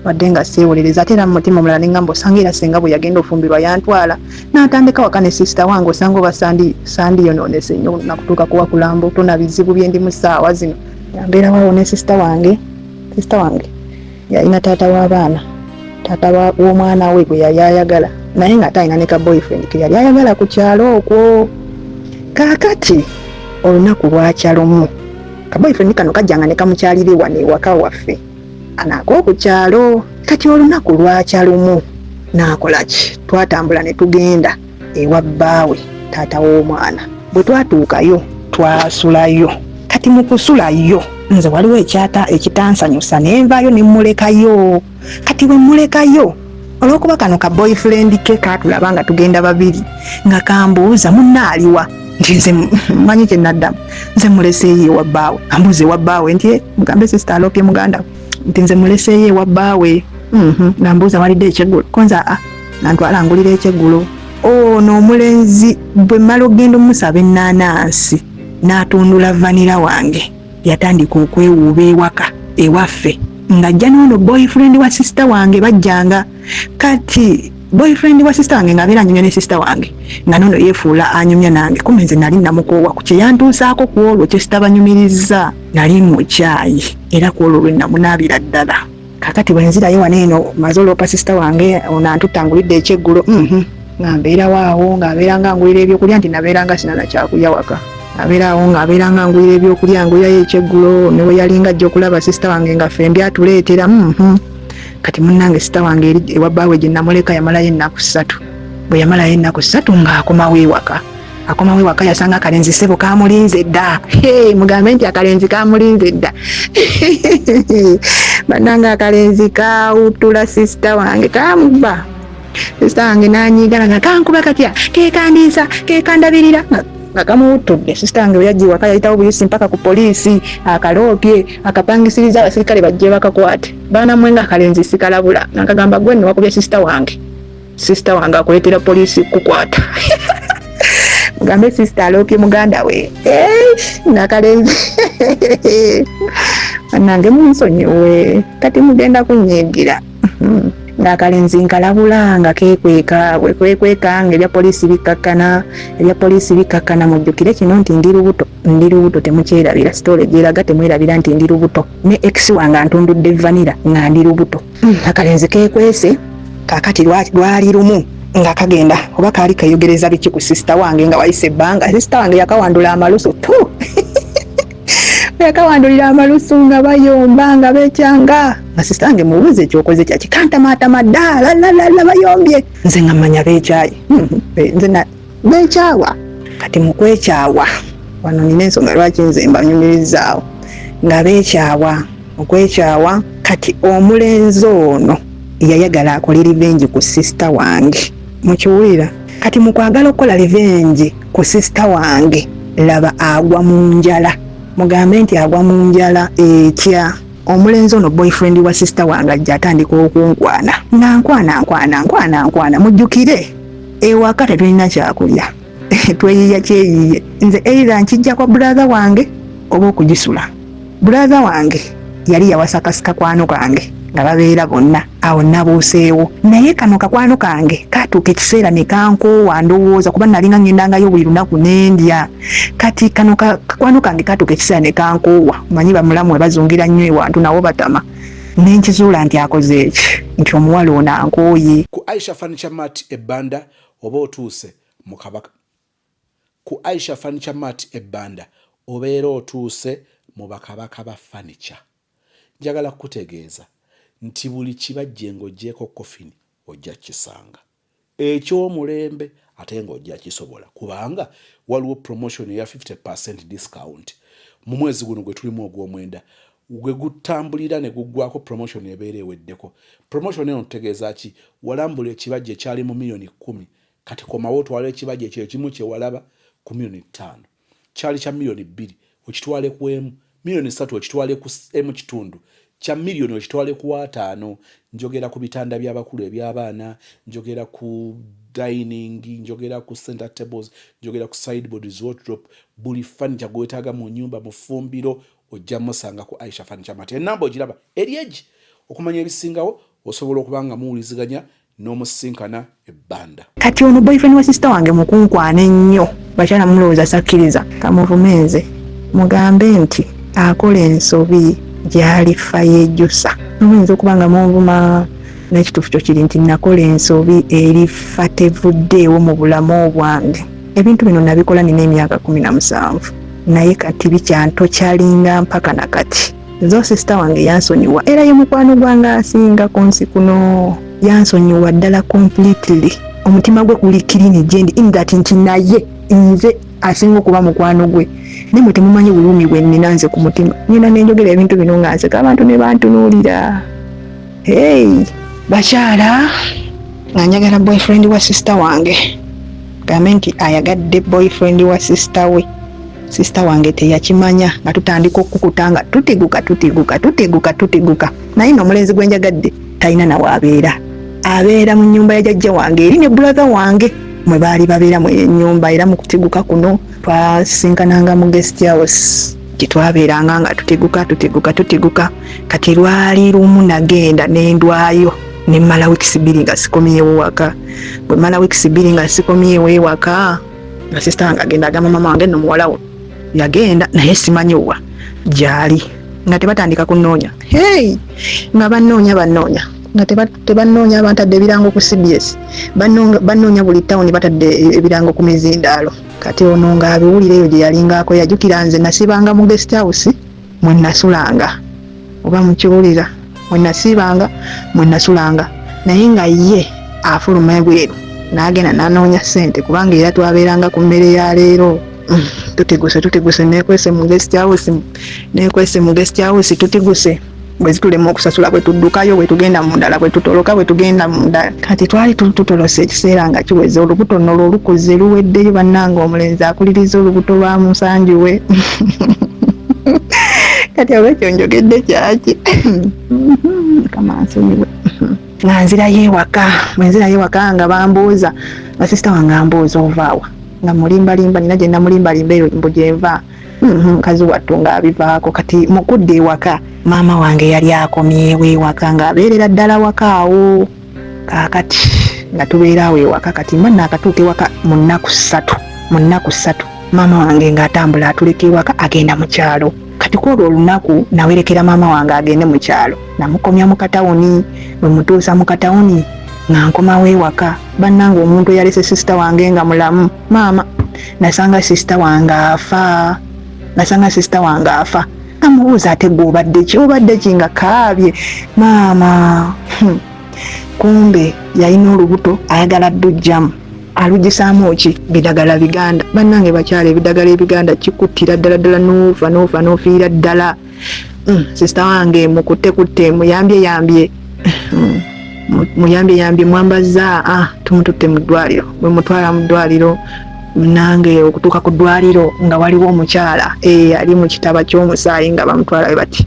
wadde nga seewolereza. Ate era mu mutima omulala ne ŋŋamba osanga era senga bwe yagenda ofumbirwa yantwala n'atandika waka ne sisita wange, osanga oba sandi sandiyonoonese nnyo nakutuuka kuwa kulambo tona bizibu bye ndi mu ssaawa zino. Mbeerawo ne sisita wange. Sisita wange yalina taata w'abaana, taata w'omwana we gwe yali ayagala, naye ng'ate alina ne ka boyfriend ke yali ayagala ku kyalo okwo. Kaakati olunaku lwakya lumu, ka boyfriend kano kajjanga ne kamukyalira ewano ewaka waffe anaako ku kyalo. Kati olunaku lwakya lumu naakola ki? Twatambula ne tugenda ewa bbaawe, taata w'omwana. Bwe twatuukayo twasulayo. Kati mu kusulayo nze waliwo ekyata ekitansanyusa, ne nvaayo ne mmulekayo. Kati bwe mmulekayo, olw'okuba kano ka boyfriend ke kaatulaba nga tugenda babiri, nga kambuuza munna aliwa? Nti nze manyi kye naddamu, nze muleseeyo ewa bbaawe. Ambuuza ewa bbaawe nti mugambe sister alopye muganda we, nti nze muleseeyo ewa bbaawe. Nga mbuuza walidde ekyeggulo? Ko nze aa, nantwala ngulira ekyeggulo. Ono omulenzi bwe mmala okugenda omusaba ennaanansi n'atundula vanilla wange, yatandika okwewuuba ewaka ewaffe ng'ajja n'ono boyfriend wa sister wange. Bajjanga, kati boyfriend wa sister wange ng'abeera anyumya ne sister wange, nga nono yeefuula anyumya nange. Kumbe nze nali namukoowa ku kye yantuusaako ku olwo kye sitabanyumiriza. Nali mukyayi era ku olwo lwe namunaabira ddala. Kakati bwe nzirayo wano eno, maze olwopa sister wange ono antutta ngulidde ekyeggulo. Nga mbeerawo awo ng'abeera nga ngulira ebyokulya nti nabeera nga sina na kyakulya waka. Abeera awo ng'abeera nga ngulira ebyokulya, ngulirayo ekyeggulo, ne bwe yalinga ajja okulaba sisita wange nga ffembi atuleetera. Kati munnange sisita wange eri ewa bbaawe gye namuleka yamalayo ennaku ssatu. Bwe yamalayo ennaku ssatu ng'akomawo ewaka. Akomawo ewaka yasanga akalenzi ssebo kamulinze dda. Hey, mugambe nti akalenzi kamulinze dda. Bannange akalenzi kawutula sisita wange, kamuba. Sisita wange n'anyiigana nga kankuba katya, kekandiisa, kekandabirira. Nga kamuwuttudde. Sisita wange bwe yajja ewaka yayitawo buyisi mpaka ku poliisi, akaloopye, akapangisiriza abasirikale bajje bakakwate. Baana mmwe nga akalenzi sikalabula, nga nkagamba gwe nno wakubye sisita wange. Sisita wange akuleetera poliisi kukwata. Mugambe sisita aloopye muganda we. Ng'akalenzi. Bannange munsonyiwe, kati mugenda kunnyiigira. Ng'akalenzi nkalabula nga keekweka, bwe kwekweka ng'ebya poliisi bikkakkana, ebya poliisi bikkakkana. Mujjukire kino nti ndi lubuto, ndi lubuto, temukyerabira. Sitole gyeraga temwerabira nti ndi lubuto. Ne ex wange antundudde vanilla nga ndi lubuto. Akalenzi keekwese. Kaakati lwali lumu nga kagenda oba kaali keeyogereza biki ku sisita wange nga wayise ebbanga. Sisita wange yakawandula amalusu tu. Yakawandulira amalusu nga bayomba nga beekyanga. Nga sisita wange mubuuze ekyokoze kyaki, kantamaatama dda, lalalala bayombye. Nze nga mmanya beekyaye. Nze na beekyawa. Kati mu kwekyawa wano nina ensonga lwaki nze mbanyumirizaawo nga beekyawa. Okwekyawa kati omulenzi ono yayagala akole revenge ku sisita wange. Mukiwulira? Kati mu kwagala okukola revenge ku sisita wange, laba agwa mu njala. Mugambe nti agwa mu njala etya? Omulenzi ono boyfriend wa sisita wange ajja atandika okunkwana. Nga nkwana, nkwana, nkwana, nkwana. Mujjukire ewaka tetulina kyakulya. Tweyiiya kyeyiiye. Nze either nkijja kwa brother wange oba okugisula. Brother wange yali yawasa kakwano kange nga babeera bonna awo nabuuseewo. Naye kano kakwano kange katuuka ekiseera ne kankoowa ndowooza kuba nalinga ngendangayo buli lunaku nendya. Kati kano kakwano kange katuuka ekiseera ne kankoowa. Omanyi bamulamu bazungira nnyo ewantu nabo batama. Ne nkizuula nti akoze eki nti omuwala ono ankooye. Ku Aisha Furniture Mart e Banda oba otuuse mu Kabaka. Ku Aisha Furniture Mart e Banda obeera otuuse mu bakabaka ba furniture. Njagala kukutegeeza nti buli kibajje ng'oggyeeko coffin ojja kukisanga. Eky'omulembe ate ng'ojja kisobola kubanga waliwo promotion eya 50% discount mu mwezi guno gwe tulimu ogw'omwenda gwe gutambulira ne guggwako promotion ebeera eweddeko. Promotion eno tutegeeza ki? Walambula ekibajje ekyali mu miliyoni 10, kati komawo otwale ekibajje kye kimu kye walaba ku miliyoni 5. Kyali kya miliyoni 2 okitwale ku emu, miliyoni 3 okitwale ku emu kitundu, kya miliyoni okitwale ku 5. Njogera ku bitanda by'abakulu eby'abaana, njogera ku dining, njogera ku center tables, njogera ku sideboards, wardrobe, buli furniture gwe weetaaga mu nnyumba, mu ffumbiro ojja musanga ku Aisha Furniture Mart. Ennamba ogiraba eri egi. Okumanya ebisingawo osobola okuba nga muwuliziganya n'omusisinkana ebbanda. Kati ono boyfriend wa sister wange mukunkwana ennyo. Bakyala mulowooza sakkiriza. Kamuvume nze mugambe nti akola ensobi gy'alifa yeejusa. Muyinza okuba nga munvuma n'ekituufu kyo kiri nti nakola ensobi erifa tevuddeewo mu bulamu bwange. Ebintu bino nabikola nina emyaka 17 naye kati bikyantokyalinga mpaka na kati. Nzo sister wange yansonyiwa era ye mukwano gwange asinga ku nsi kuno. Yansonyiwa ddala completely. Omutima gwe guli clean gyendi in that nti naye nze asinga okuba mukwano gwe. Naye mwe temumanyi bulumi bwe nnina nze ku mutima. Ngenda ne njogera ebintu bino nga nseka abantu ne bantunuulira. Hey, bakyala nga njagala boyfriend wa sister wange. Gambe nti ayagadde boyfriend wa sister we. Sister wange teyakimanya nga tutandika okukukuta nga tutiguka tutiguka tutiguka tutiguka. Naye nno omulenzi gwe njagadde talina na w'abeera. Abeera mu nnyumba ya jjajja wange eri ne brother wange mwe baali babeera mu ennyumba. Era mu kutiguka kuno twasinkananga mu guest house gye twabeeranga nga tutiguka tutiguka tutiguka. Kati lwali lumu nagenda ne ndwayo ne mmala weeks 2 nga sikomyewo waka. Bwe mmala weeks 2 nga sikomyewo ewaka, nga sister wange agenda agamba mama wange nno muwala wo yagenda naye simanyi wa gy'ali. Nga tebatandika kunnoonya. Hey! Nga bannoonya bannoonya. Nga tebannoonya, bantadde ebirango ku CBS, bannoonya buli tawuni, batadde ebirango ku mizindaalo. Kati ono ng'abiwulira eyo gye yalingaako, yajjukira nze nasibanga mu guest house mwe nasulanga, oba mukiwulira, mwe nasiibanga, mwe nasulanga. Naye nga ye afuluma ebweru n'agenda n'anoonya ssente, kubanga era twabeeranga ku mmere ya leero. Tutiguse, tutiguse, nekwese mu guest house, nekwese mu guest house, tutiguse. Bwe zitulema okusasula, bwe tuddukayo, bwe tugenda mu ndala, bwe tutoloka, bwe tugenda mu ndala. Kati twali tutolose ekiseera nga kiweze, olubuto nno lwo lukuze, luweddeyo. Bannange, omulenzi akuliriza olubuto lwa musanji we. Kati olwekyo njogedde kyaki? Kama nsonyiwe. Nga nzirayo ewaka, bwe nzirayo ewaka nga bambuuza, nga sisita wange ambuuza, "Ovaawa?" Nga mulimbalimba, nina gye namulimbalimba eyo mbu gyenva. Mukazi wattu ng'abivaako. Kati mu kudda ewaka, maama wange yali akomyewo ewaka, ng'abeerera ddala waka awo. Kaakati nga tubeera awo ewaka. Kati mba naakatuuka ewaka mu nnaku 3, mu nnaku 3 maama wange ng'atambula atuleka ewaka, agenda mu kyalo. Kati ku olwo olunaku nawerekera maama wange agende mu kyalo, namukomya mu katawuni. Bwe mutuusa mu katawuni nga nkomawo ewaka, bannange, omuntu eyalese sisita wange nga mulamu, maama, nasanga sisita wange afa, nasanga sisita wange afa. Amubuuza, "Ate gwe obadde ki? Obadde ki?" Nga kaabye maama. Kumbe yalina olubuto, ayagala ddujjamu. Alugisaamu ki? Bidagala biganda. Bannange bakyala, ebidagala ebiganda kikuttira ddala ddala, noofa, noofa, noofiira ddala. Sisita wange mukutte kutte, muyambye yambye, muyambye yambye, mwambaza, tumututte mu ddwaliro. Bwe mutwala mu ddwaliro, nange okutuuka ku ddwaliro nga waliwo omukyala ali mu kitaba ky'omusaayi, nga bamutwala bwe bati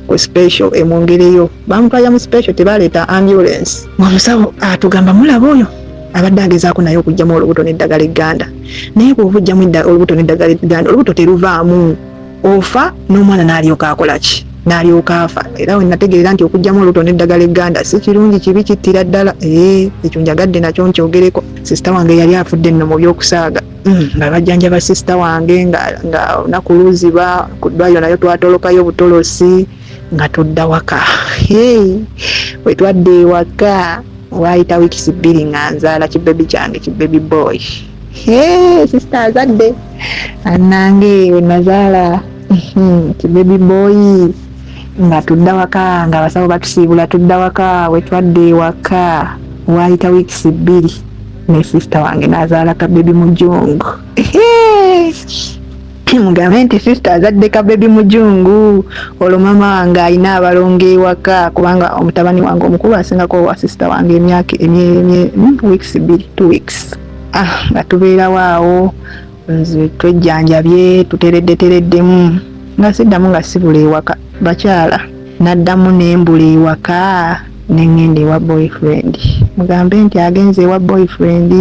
ku special emwongereyo. Bamutwalira mu special, tebaleeta ambulance. Omusawo atugamba, "Mulaba oyo abadde agezaako naye okuggyamu olubuto n'eddagala egganda, naye bw'oba oggyamu olubuto n'eddagala egganda, olubuto teruvaamu, ofa n'omwana n'alyoka akola ki? N'alyoka afa." Era we nategeerera nti okuggyamu olubuto n'eddagala egganda si kirungi, kibi, kittira ddala. Ee, ekyo njagadde nakyo nkyogereko. Sisita wange yali afudde nno mu by'okusaaga. Nga bajjanjaba sisita wange, nga olunaku luziba ku ddwaliro, nayo twatolokayo butolosi nga tudda waka. Hey, bwe twadda ewaka waayita wiikisi 2 nga nzaala kibebi kyange, kibebi boy. Hey, sisita azadde. Annange, we nazaala kibebi boy nga tudda waka, nga abasawo batusiibula, tudda waka. We twadda ewaka waayita wiikisi 2 ne sisita wange n'azaala kabebi mujungu. Mugambe nti sisita azadde kabebi mujungu. Olwo maama wange alina abalongo ewaka, kubanga omutabani wange omukulu asingako owa sisita wange emyaka weeks 2, 2 weeks. Nga tubeerawo awo, nze twejjanjabye, tuteredde tereddemu, nga siddamu, nga sibula ewaka. Bakyala, naddamu nembula ewaka, neŋŋenda ewa boyfriend. Mugambe nti agenze ewa boyfriend.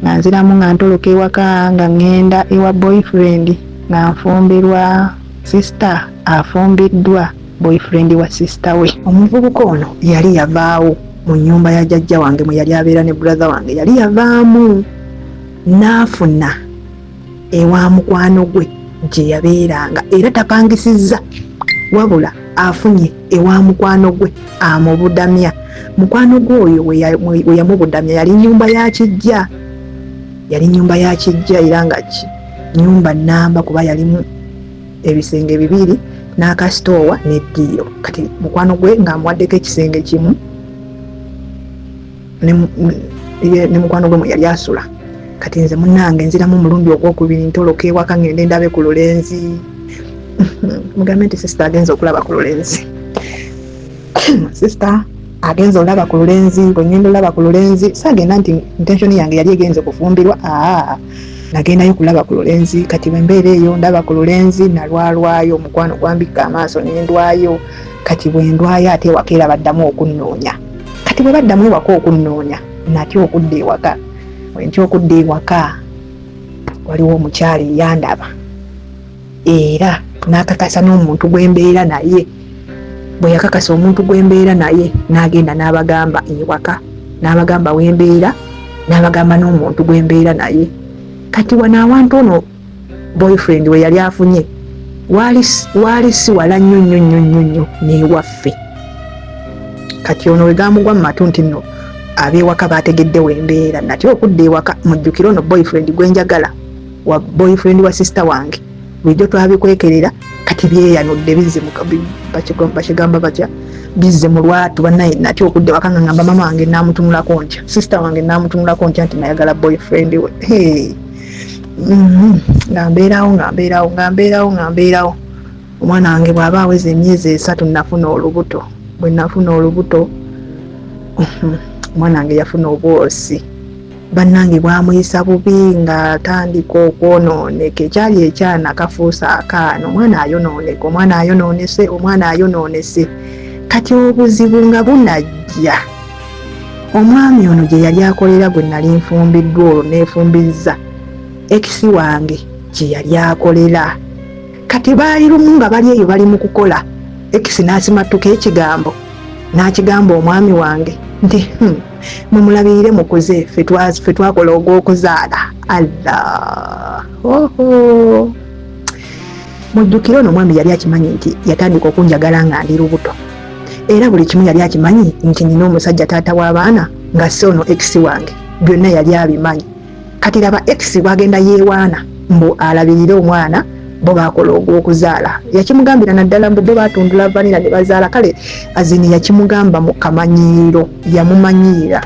Nga nziramu nga ntoloka ewaka, nga ŋŋenda ewa boyfriend, nga nfumbirwa. Sisita afumbiddwa boyfriend wa sisita we. Omuvubuka ono yali yavaawo mu nnyumba ya jjajja wange mwe yali abeera ne brother wange, yali yavaamu n'afuna ewa mukwano gwe gye yabeeranga. Era tapangisizza, wabula afunye ewa mukwano gwe amubudamya. Mukwano gwe oyo we yamubudamya yali nyumba ya kijja, yali nyumba ya kijja, era nga ki nyumba namba, kuba yalimu ebisenge bibiri n'akasitoowa n'eddiiro. Kati mukwano gwe ng'amuwaddeko ekisenge kimu ne mukwano gwe mwe yali asula. Kati nze munnange nziramu omulundi ogwokubiri, ntoloka ewaka, ngende ndabe ku lulenzi. Mugambe nti sisita agenza okulaba ku lulenzi, sisita agenza olaba ku lulenzi. Bwe ngenda olaba ku lulenzi, saagenda nti intention yange yali egenze kufumbirwa. Aa, nagendayo kulaba ku lulenzi. Kati bwe mbeera eyo ndaba ku lulenzi, nalwalwayo, omukwano gwambikka amaaso nendwayo. Kati bwe ndwayo ate ewaka era baddamu okunnoonya. Kati bwe baddamu ewaka okunnoonya, natya okudda ewaka. Bwe ntya okudda ewaka, waliwo omukyala eyandaba era n'akakasa n'omuntu gwe mbeera naye. Bwe yakakasa omuntu gwe mbeera naye, n'agenda n'abagamba ewaka, n'abagamba wembeera, n'abagamba n'omuntu gwe mbeera naye. Kati wano awantu ono boyfriend we yali afunye waali si wala nnyo nnyo nnyo nnyo nnyo n'ewaffe. Kati ono wegamugwa mu matu nti nno ab'ewaka baategeddewo embeera, natya okudda ewaka. Mujjukire ono boyfriend gwe njagala wa boyfriend wa sister wange, bulijjo twabikwekerera, kati byeyanudde bizze, bakigamba batya, bizze mu lwatu. Bannaye, natya okudda ewaka nga ngamba mama wange naamutunulako ntya, sister wange naamutunulako ntya nti nayagala boyfriend we. Nga mbeerawo, nga mbeerawo, nga mbeerawo, nga mbeerawo. Omwana wange bw'aba aweza emyezi 3, nafuna olubuto. Bwe nafuna olubuto, omwana wange yafuna obwosi. Bannange, bwamuyisa bubi ng'atandika okwonooneka. Ekyali ekyana kafuuse akaana. Omwana ayonooneka, omwana ayonoonese, omwana ayonoonese. Kati obuzibu nga bunajja, omwami ono gye yali akolera, gwe nali nfumbiddwa olwo neefumbizza ex wange, gye yali akolera. Kati baali lumu nga bali eyo bali mu kukola, ex n'asimattuka ekigambo n'akigamba omwami wange nti, mumulabirire mukuze, ffe twakola ogw'okuzaala." Allah, oho! Mujjukire ono omwami yali akimanyi nti yatandika okunjagala nga ndi lubuto, era buli kimu yali akimanyi nti nina omusajja, taata w'abaana, nga si ono ex wange. Byonna yali abimanyi. Kati laba ex bwagenda yeewaana mbu alabirire omwana, bo bakola ogw'okuzaala. Yakimugambira naddala mbu bo batundula vanilla ne bazaala. Kale azini yakimugamba mu kamanyiiro, yamumanyiira.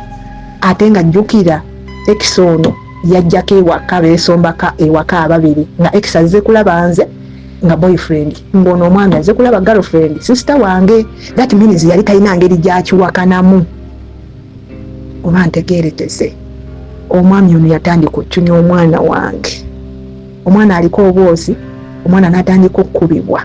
Ate nga jjukira ex ono yajjako ewaka, beesombaka ewaka ababiri, nga ex azze kulaba nze nga boyfriend, ng'ono omwami azze kulaba girlfriend, sister wange. That means yali talina ngeri gyakiwakanamu. Oba ntegeerekese? Omwami ono yatandika okucunya omwana wange. Omwana aliko obwosi, omwana n'atandika okukubibwa.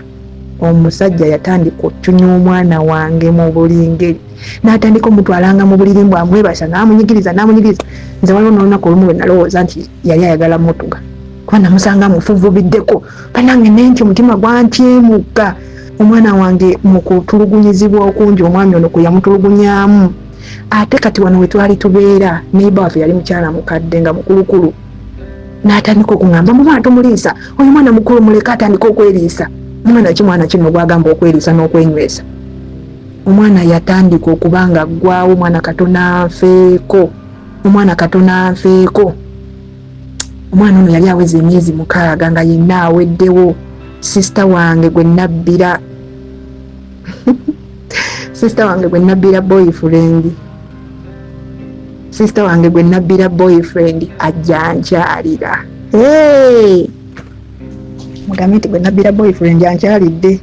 Omusajja yatandika okucunya omwana wange mu buli ngeri, n'atandika omutwalanga mu buliri mbw amwebasa, n'amunyigiriza, n'amunyigiriza. Nze waliwo n'olunaku olumu lwe nalowooza nti yali ayagala mutuga, kuba namusanga mufuvubiddeko. Banange, nentyo omutima gwantyemuka. Omwana wange mu kutulugunyizibwa okungi omwami ono kwe yamutulugunyamu. Ate kati wano we twali tubeera, neighbor waffe yali mukyala mukadde nga mukulukulu, n'atandika okuŋŋamba mu mwana tomuliisa oyo, mwana mukulu, muleke atandika okweriisa. Mwana ki? Mwana kino gwagamba okweriisa n'okwenywesa? Omwana yatandika okuba nga ggwawo. Omwana katona nfeeko, omwana katona nfeeko. Omwana ono yali aweza emyezi 6 nga yenna aweddewo. Sister wange gwe nabbira, sister wange gwe nabbira boyfriend, sister wange gwe nabbira boyfriend ajja nkyalira. Hey! Mugambe nti gwe nabbira boyfriend ankyalidde.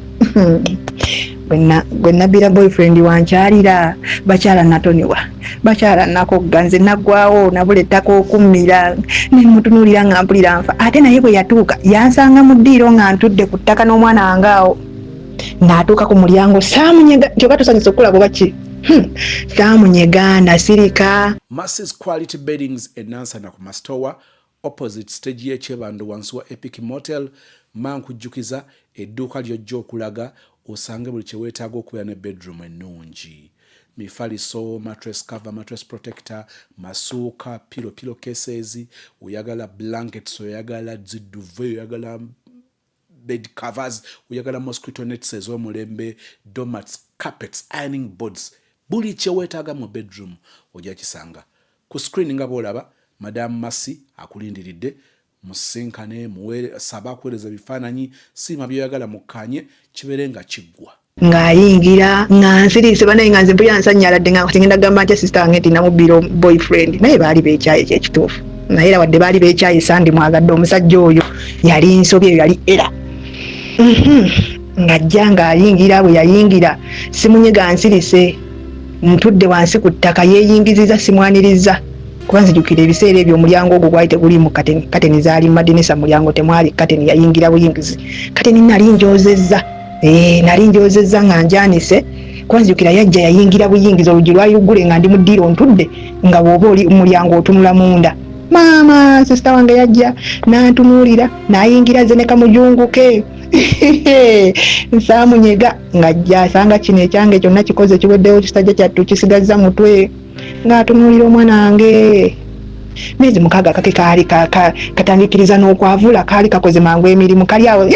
Gwe nabbira boyfriend wankyalira. Bakyala natoniwa, bakyala nakogga, nze naggwawo, nabula ettaka okummira. Nemutunuulira nga mpulira nfa. Ate naye bwe yatuuka yansanga mu ddiiro nga ntudde ku ttaka n'omwana wange awo. N'atuuka ku mulyango, saamunyega nti oba tusanyusa okulaba oba ki. Saamunyega, nasirika. Masses Quality Beddings e Nansana ku Mastowa, opposite stage y'Ekyebando, wansi wa Epic Motel. Ma nkujjukiza edduuka ly'ojja okulaga osange buli kye weetaaga okubeera ne bedroom ennungi: mifaliso, mattress cover, mattress protector, masuuka, pillow, pillow cases, oyagala blankets, oyagala zi duvet, oyagala bed covers, oyagala mosquito nets ez'omulembe, doormats, carpets, ironing boards, buli kye weetaaga mu bedroom ojja kisanga ku screen. Nga bw'olaba, Madam Masi akulindiridde. Musinkane, saba akuweereza ebifaananyi, siima by'oyagala, mukkanye, kibeere nga kiggwa. Ng'ayingira nga nsirise. Banaye, nga nze mpulira nsannyaladde, nga ngenda gamba ntya sister wange nti namubbira boyfriend? Naye baali beekyaye, kyekituufu. Naye era wadde baali beekyaye, sandi mwagadde omusajja oyo, yali nsobi eyo, yali era. Ng'ajja ng'ayingira. Bwe yayingira simunyega, nsirise, ntudde wansi ku ttaka. Yeeyingiziza, simwaniriza, kuba nzijukira ebiseera ebyo omulyango ogwo gwali tegulimu kateni, kateni zaali mumadinisa, mulyango temwali kateni, yayingira buyingizi. Kateni nali njozezza, nali njozezza nga njanise, kuba nzijukira yajja yayingira buyingizi, oluggi lwali luggule nga ndi mu ddiiro ntudde, nga bw'oba oli mulyango otunula munda. Maama, sister wange yajja n'antunuulira n'ayingira ze ne kamujunguke. Nsaamunyega ng'ajja asanga kino ekyange kyonna kikoze, kiweddewo, kisajja kyattu kisigazza mutwe. Ng'atunuulira omwana wange myezi 6, kake kaali katandikiriza n'okwavula, kaali kakoze mangu emirimu, kali awo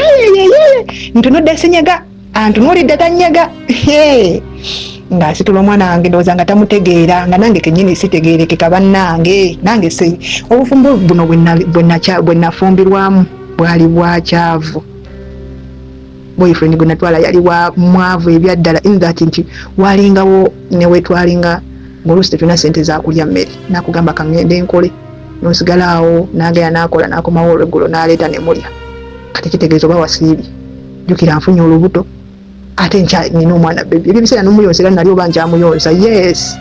ntunudde, sinyega, antunuulidde, tanyega. Ng'asitula omwana wange, ndowooza nga tamutegeera, nga nange kennyini sitegeerekeka. Bannange, nange si obufumbo buno bwe nafumbirwamu bwali bwakyavu. Boyfriend gwe natwala yali wa mwavu ebyaddala, in that nti walingawo newetwalinga ng'oluusi tetulina sente zakulya mmere, nakugamba kaŋŋende nkole, nosigala awo, nagenda nakola, nakomawo olweggulo naleeta nemulya. Kati kitegeeza oba wasiibye. Jjukira nfunye olubuto, ate nkya nina omwana baby. Ebyo ebiseera nomuyonsa, era nali oba nkyamuyonsa. Yes,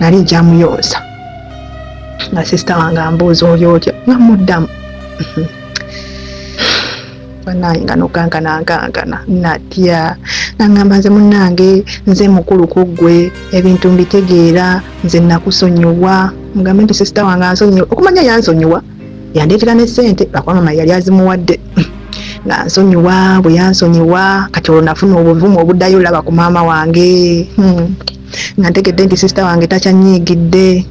nali nkyamuyonsa. Nga sister wange ambuuza, "Oli otya?" Nga muddamu, "Bannange, nga nokankana nkankana, natya." Naŋŋamba, "Nze munnange, nze mukulu ku ggwe, ebintu mbitegeera, nze nakusonyiwa." Mugambe nti sister wange ansonyiwa. Okumanya yansonyiwa, yandeetera ne ssente, lwakuba mama yali azimuwadde. Nga nsonyiwa. Bwe yansonyiwa, kati olwo nafuna obuvumu obuddayo olaba ku maama wange. Nga ntegedde nti sister wange takyanyiigidde,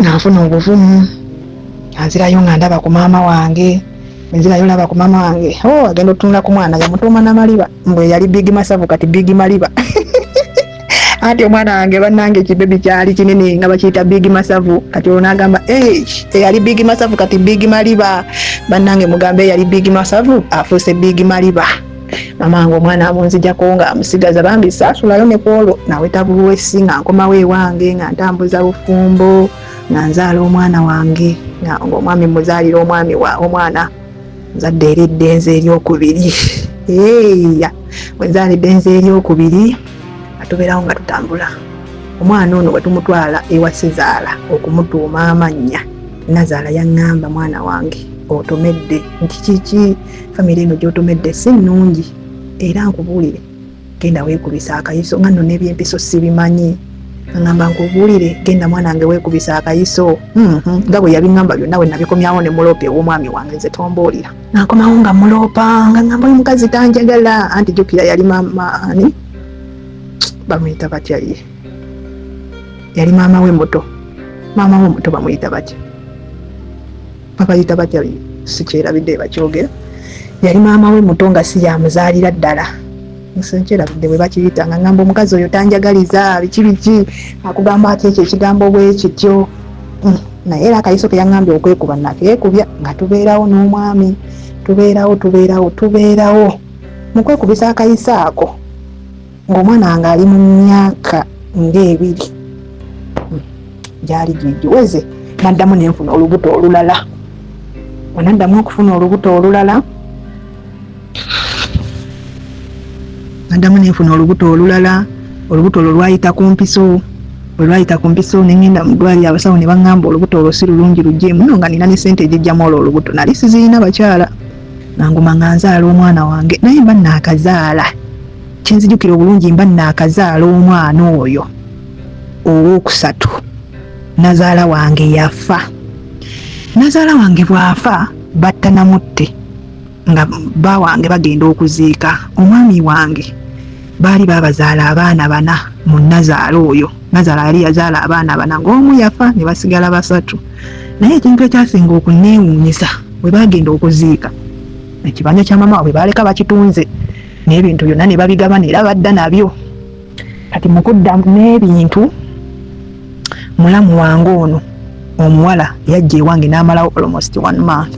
nga nfuna obuvumu, nga nzirayo, nga ndaba ku maama wange. Nzirayo laba ku maama wange, oh, agenda otunula ku mwana, yamutuuma namaliba, mbwe yali Big Masavu, kati Big Maliba. Anti omwana wange, bannange, ekibebi kyali kinene, nga bakiyita Big Masavu. Kati olwo n'agamba, "Eyali Big Masavu kati Big Maliba." Bannange, mugambe eyali Big Masavu afuuse Big Maliba. Mama wange omwana amunzijako nga amusigaza. Bambi saasulayo ne kwolwo, naweta buwesi nga nkomawo ewange, nga ntambuza bufumbo, nga nzaala omwana wange, nga omwami muzaalira omwami wa omwana. Nzadde eri eddenzi eryokubiri. Eya, bwe nzaala eddenzi eryokubiri, nga tubeerawo nga tutambula. Omwana ono bwe tumutwala ewa sizaala okumutuuma amannya, nazaala yaŋŋamba, "Mwana wange, otomedde." Nti, "Kiki?" "Famire eno gy'otomedde si nnungi, era nkubuulire, genda weekubisa akayiso." Nga nno n'ebyempiso sibimanyi. Aŋŋamba, "Nkubuulire, genda mwana wange weekubisa akayiso." Nga bwe yabiŋŋamba byonna, bwe nabikomyawo ne muloopa ew'omwami wange, nze tombuulira. Nakomawo nga muloopa, nga ŋŋamba oyo mukazi tanjagala. Anti jjukira yali maama ani bamuyita batya, ye yali maama we muto, maama we muto bamuyita batya, babayita batya, sikyerabidde bakyogera. Yali maama we muto nga si yamuzaalira ddala, nkyerabidde bwe bakiyita. Nga ngamba omukazi oyo tanjagaliza, biki biki, akugamba ati ekyo ekigambo bwe kityo. Naye era akayiso ke yaŋŋambye okwekuba nakeekubya, nga tubeerawo n'omwami, tubeerawo, tubeerawo, tubeerawo. Mu kwekubisa akayiso ako, ng'omwana wange ali mu myaka ng'ebiri, gyali gigiweze, naddamu nenfuna olubuto olulala. Bwe naddamu okufuna olubuto olulala, naddamu nenfuna olubuto olulala. Olubuto olwo lwayita ku mpiso. Bwe lwayita ku mpiso, nengenda mu ddwaliro, abasawo ne baŋŋamba olubuto olwo si lulungi, luggyemu. No nga nina ne sente egijjamu olwo olubuto nali sizirina. Bakyala, nanguma nga nzaala omwana wange, naye mba naakazaala, kyenzijukira obulungi, mba naakazaala omwana oyo owookusatu, nazaala wange yafa. Nazaala wange bw'afa, batta namutte, nga bba wange bagenda okuziika omwami wange. Baali babazaala abaana bana mu nazaala oyo. Nazaala yali yazaala abaana bana, ng'omu yafa ne basigala basatu. Naye ekintu ekyasinga okunneewuunyisa, bwe bagenda okuziika, ekibanja kya mama waabwe baaleka bakitunze n'ebintu byonna ne babigabana, era badda nabyo. Kati mu kudda n'ebintu, mulamu wange ono omuwala yajja ewange n'amalawo almost one month.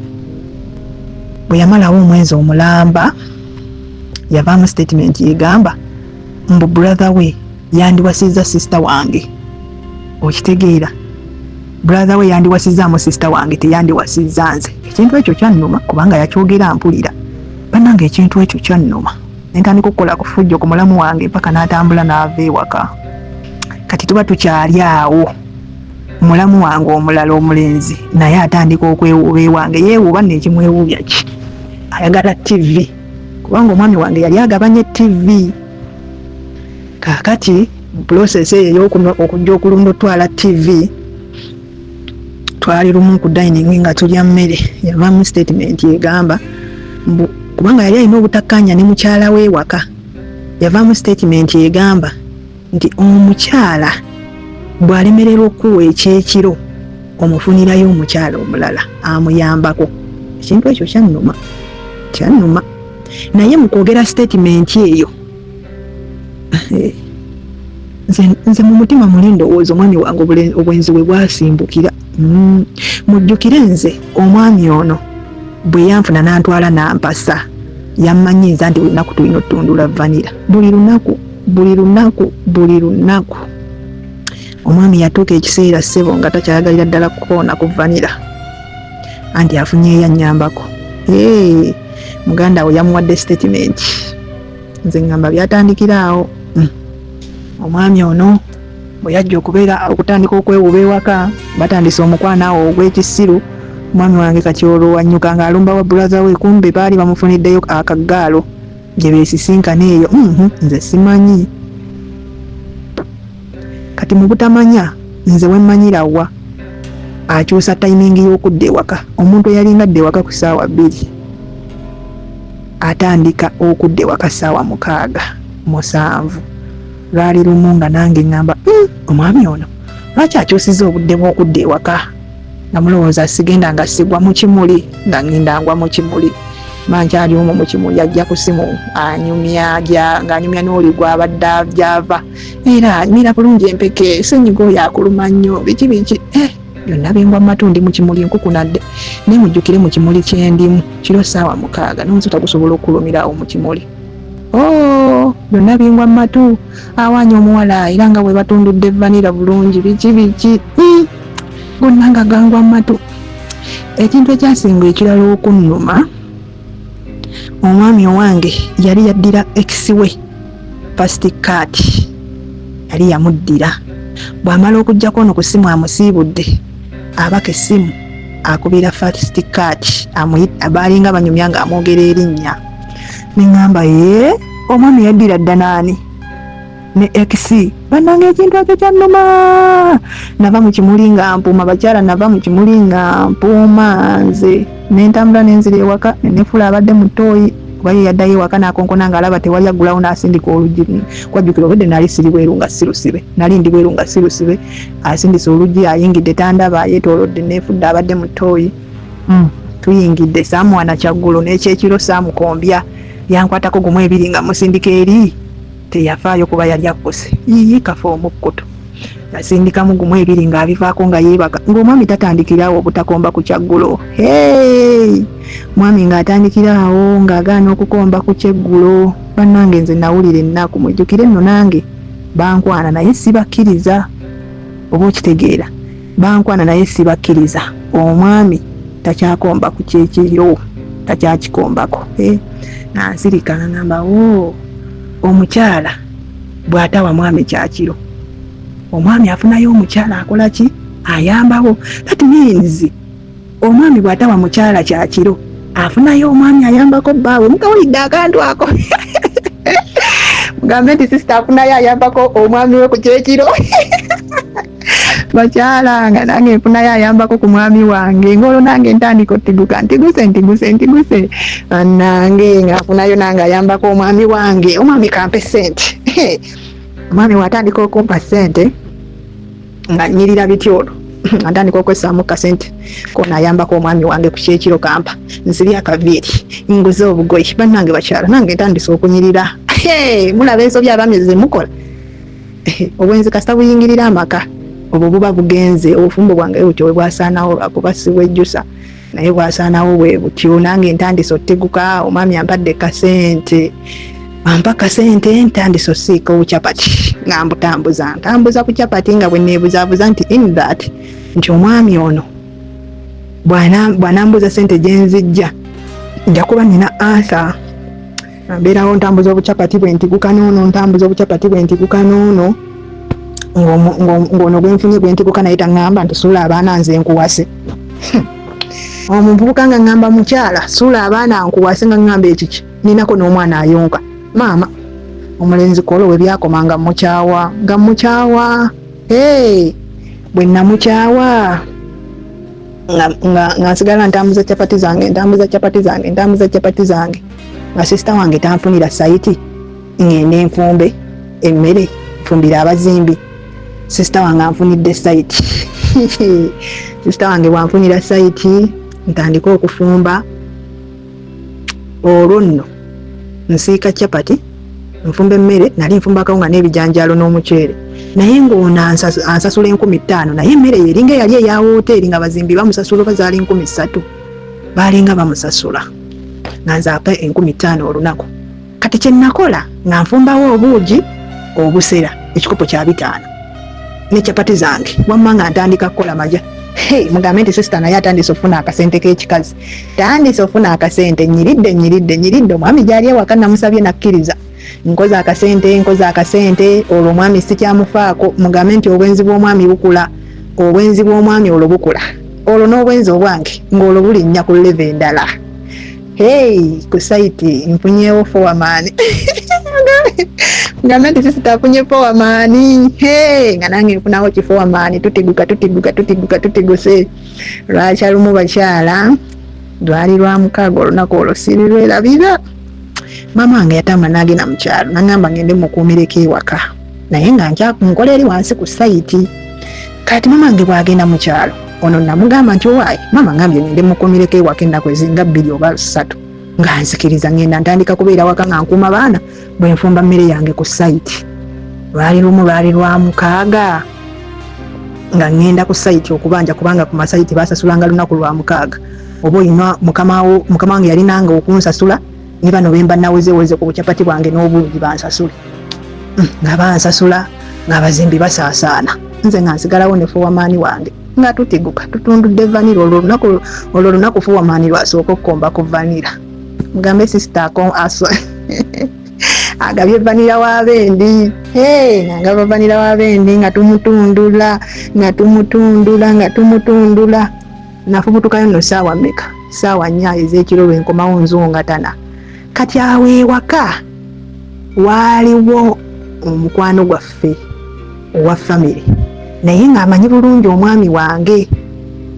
Bwe yamalawo omwezi omulamba, yavaamu statement egamba mbu brother we yandiwasizza sister wange. Okitegeera? Brother we yandiwasizaamu sister wange, teyandiwasizza nze. Ekintu ekyo kyannuma, kubanga yakyogera mpulira. Bannange, ekintu ekyo kyannuma, nentandika okukola ku fujjo ku mulamu wange paka n'atambula n'ava ewaka. Kati tuba tukyali awo, mulamu wange omulala omulenzi naye atandika okwewuuba ewange. Yeewuuba nno, ekimwewuubya ki? Ayagala TV, kubanga omwami wange yali agabanye TV. Kaakati mu process eyo ey'okujja okulunda otwala TV, twali lumu ku dining nga tulya mmere, yavaamu statement egamba mbu kubanga yali alina obutakkaanya ne mukyala we waka, yavaamu statement egamba nti omukyala bw'alemererwa okuwa ekyekiro, omufunirayo omukyala omulala amuyambako. Ekintu ekyo kyannuma, kyannuma. Naye mu kwogera statement eyo, Nze mu mutima muli ndowooza omwami wange obwenzi we bwasimbukira. Mujjukire nze omwami ono bwe yanfuna n'antwala n'ampasa, yammanyiiza nti buli lunaku tulina otundula vanilla, buli lunaku, buli lunaku, buli lunaku. Omwami yatuuka ekiseera, ssebo, nga takyayagalira ddala kukoona ku vanilla, anti afunyeeyo annyambako. Hey, muganda we yamuwadde statement. Nze ŋŋamba byatandikira awo. Omwami ono bwe yajja okubeera okutandika okwewuba ewaka, batandise omukwano awo ogw'ekisiru. Omwami wange kati olwo wanyuka ng'alumba wa brother we, kumbe baali bamufuniddeyo akagaalo gye beesisinkana eyo. Nze simanyi. Kati mu butamanya nze wemmanyira wa akyusa timing y'okudda ewaka. Omuntu eyalinga adda ewaka ku ssaawa 2 atandika okudda ewaka ssaawa 6, 7. Lwali lumu nga nange ŋŋamba, omwami ono lwaki akyusiza obudde bw'okudda ewaka?" Nga mulowooza sigenda nga sigwa mu kimuli, nga ŋŋenda ngwa mu kimuli, ma nkyali omwo mu kimuli, ajja ku simu anyumya ng'anyumya n'oli gw'abadde gy'ava, era anyumira bulungi empeke, senyiga oyo akuluma nnyo, biki biki, byonna bingwa mu matu. Ndi mu kimuli nkukunadde, naye mujjukire mu kimuli kyendimu kiro ssaawa 6, n'omusota gusobola okulumira awo mu kimuli. Oh, byonna bingwa mu matu, awaanya omuwala era nga bwe batundudde vanilla bulungi, biki biki, gonna nga gangwa mu matu. Ekintu ekyasinga ekirala okunnuma, omwami owange yali yaddira ex we First Cat, yali yamuddira. Bw'amala okugjako ono ku ssimu amusiibudde, abaka essimu akubira First Cat, baalinga banyumya ng'amwogera erinnya. Neŋŋamba, ye omwami yaddira dda naani ne ex? Bannange, ekintu ekyo kyannuma. Nava mu kimuli nga mpuuma, bakyala, nava mu kimuli nga mpuuma. Nze nentambula nenzira ewaka, nenefuula abadde mu ttooyi, kuba ye yaddayo ewaka n'akonkona ng'alaba tewali aggulawo, n'asindika oluggi. Kwajjukira obwedde nali siri bweru nga sirusibe, nali ndi bweru nga sirusibe. Asindise oluggi, ayingidde, tandaba, yeetoolodde, neefudde abadde mu ttooyi. Tuyingidde, saamuwana kyaggulo n'ekyekiro saamukombya, yankwatako gumu ebiri nga musindika eri, teyafaayo kuba yali akkuse. Yiyi, kafa omukkuto. Yasindikamu gumu ebiri ng'abivaako nga yeebaka, ng'omwami tatandikirawo obutakomba ku kyaggulo. Hey! Mwami ng'atandikirawo ng'agaana okukomba ku kyeggulo. Bannange, nze nawulira ennaku. Mujjukire nno nange bankwana naye sibakkiriza, oba okitegeera, bankwana naye sibakkiriza. Omwami takyakomba ku kyekiro, takyakikombako. Eh, nga nsirika nga ngamba, o omukyala bw'atawa mwami kyakiro, omwami afunayo omukyala akola ki? Ayambawo. That means omwami bw'atawa mukyala kyakiro, afunayo omwami ayambako bbaawe. Mukawulidde akantu ako? Mugambe nti sister afunayo ayambako omwami we ku kyekiro. Bakyala, nga nange nfunayo ayambako ku mwami wange, ngaolwo nange ntandika otiguka, ntiguse, ntiguse, ntiguse. Nange ngaafunayo nange ayambako omwami wange. Omwami kampe sente. Omwami watandika okumpa sente nga nyirira biti, olwo nga ntandika okwessaamu kasente kona ayambako omwami wange ku kyekiro kampa, nsibye akaviiri, nguze obugoyi. Bannange bakyala, nange ntandise okunyirira. Mulaba ensobi abaami zemukola. Obwenzi kasita buyingirira amaka, obwo buba bugenze. Obufumbo bwange butyo bwe bwasaanawo, lwakuba sibwejjusa, naye bwasaanawo bwe butyo. Nange ntandise oteguka, omwami ampadde kasente, ampa kasente, ntandise osiika obucapati nga mbutambuza, ntambuza ku capati nga bwe neebuzaabuza nti in that nti omwami ono bw'anambuuza sente gye nzijja, nja kuba nina answer. Mbeerawo ntambuza obucapati bwe ntiguka n'ono, ntambuza obucapati bwe ntiguka n'ono, ng'ono gwenfunye gwentiguka naye taŋŋamba nti suula abaana nze nkuwase. Omuvubuka nga ŋŋamba, mukyala, suula abaana nkuwase, nga ŋŋamba ekiki, ninako n'omwana ayonka maama omulenzi. Kolo we byakoma nga mukyawa, nga mukyawa. Hey, bwe namukyawa nga nsigala ntambuza capati zange, ntambuza capati zange, ntambuza capati zange, nga sister wange tanfunira site ngende nfumbe emmere nfumbire abazimbi. Sister wange anfunidde site. Sister wange bwanfunira site, ntandike okufumba. Olwo nno nsiika capati, nfumba emmere, nali nfumba akawunga n'ebijanjaalo n'omuceere. Naye ng'ono ansasula 5000, naye emmere yeringa eyali eya wooteeri nga bazimbi bamusasula, oba zaali 3000 baalinga bamusasula, nga nze apa 5000 olunaku. Kati kye nakola nga nfumbawo obuugi obusera ekikopo kya 500 ne capati zange, wamma nga ntandika kukola maja. Hey, mugambe nti sister naye atandise okufuna akasente k'ekikazi, tandise okufuna akasente. Nyiridde, nyiridde, nyiridde. Omwami gyali ewaka, namusabye nakkiriza. Nkoze akasente, nkoze akasente. Olwo omwami sikyamufaako. Mugambe nti obwenzi bw'omwami bukula, obwenzi bw'omwami olwo bukula, olwo n'obwenzi obwange ng'olwo bulinnya ku level endala. Hey, ku site nfunyeewo foreman. Ngambe nti sister afunye foreman. Hey, nga nange nfunawo ki foreman. Tutiguka, tutiguka, tutiguka, tutiguse. Lwakya lumu bakyala, lwali lwa mukaaga, olunaku olwo sirirwerabira. Maama wange yatambula n'agenda mu kyalo, nangamba ngende mukuumireko ewaka, naye nga nkola eri wansi ku site. Kati maama wange bw'agenda mu kyalo, ono namugamba nti, "Owaayi maama, ngambye ngende mukuumireko ewaka ennaku ezinga 2 oba 3." Nga nzikiriza, ngenda ntandika kubeera waka nga nkuuma baana bwe nfumba mmere yange ku site. Lwali lumu, lwali lwa mukaaga, nga ŋŋenda ku site okubanja, kubanga ku ma site basasulanga lunaku lwa mukaaga. Oba oyina mukamawo, mukama wange yalinanga okunsasula ne bano bemba nawezeweze ku bucapati bwange n'obungi bansasule. Nga bansasula ng'abazimbi basaasaana, nze nga nsigalawo ne foreman wange nga tutiguka, tutundudde vanilla. Olwo olunaku, olwo olunaku foreman lwasooka okukomba ku vanilla. Mugambe sister aso agabye vanilla w'abendi. Hey, nga ngaba vanilla w'abendi, nga tumutundula, nga tumutundula, nga tumutundula. Nafubutukayo nno saawa mmeka? Saawa 4 ez'ekiro lwenkomawo nzungatana. Kati awo ewaka waaliwo omukwano gwaffe owa famire, naye ng'amanyi bulungi omwami wange.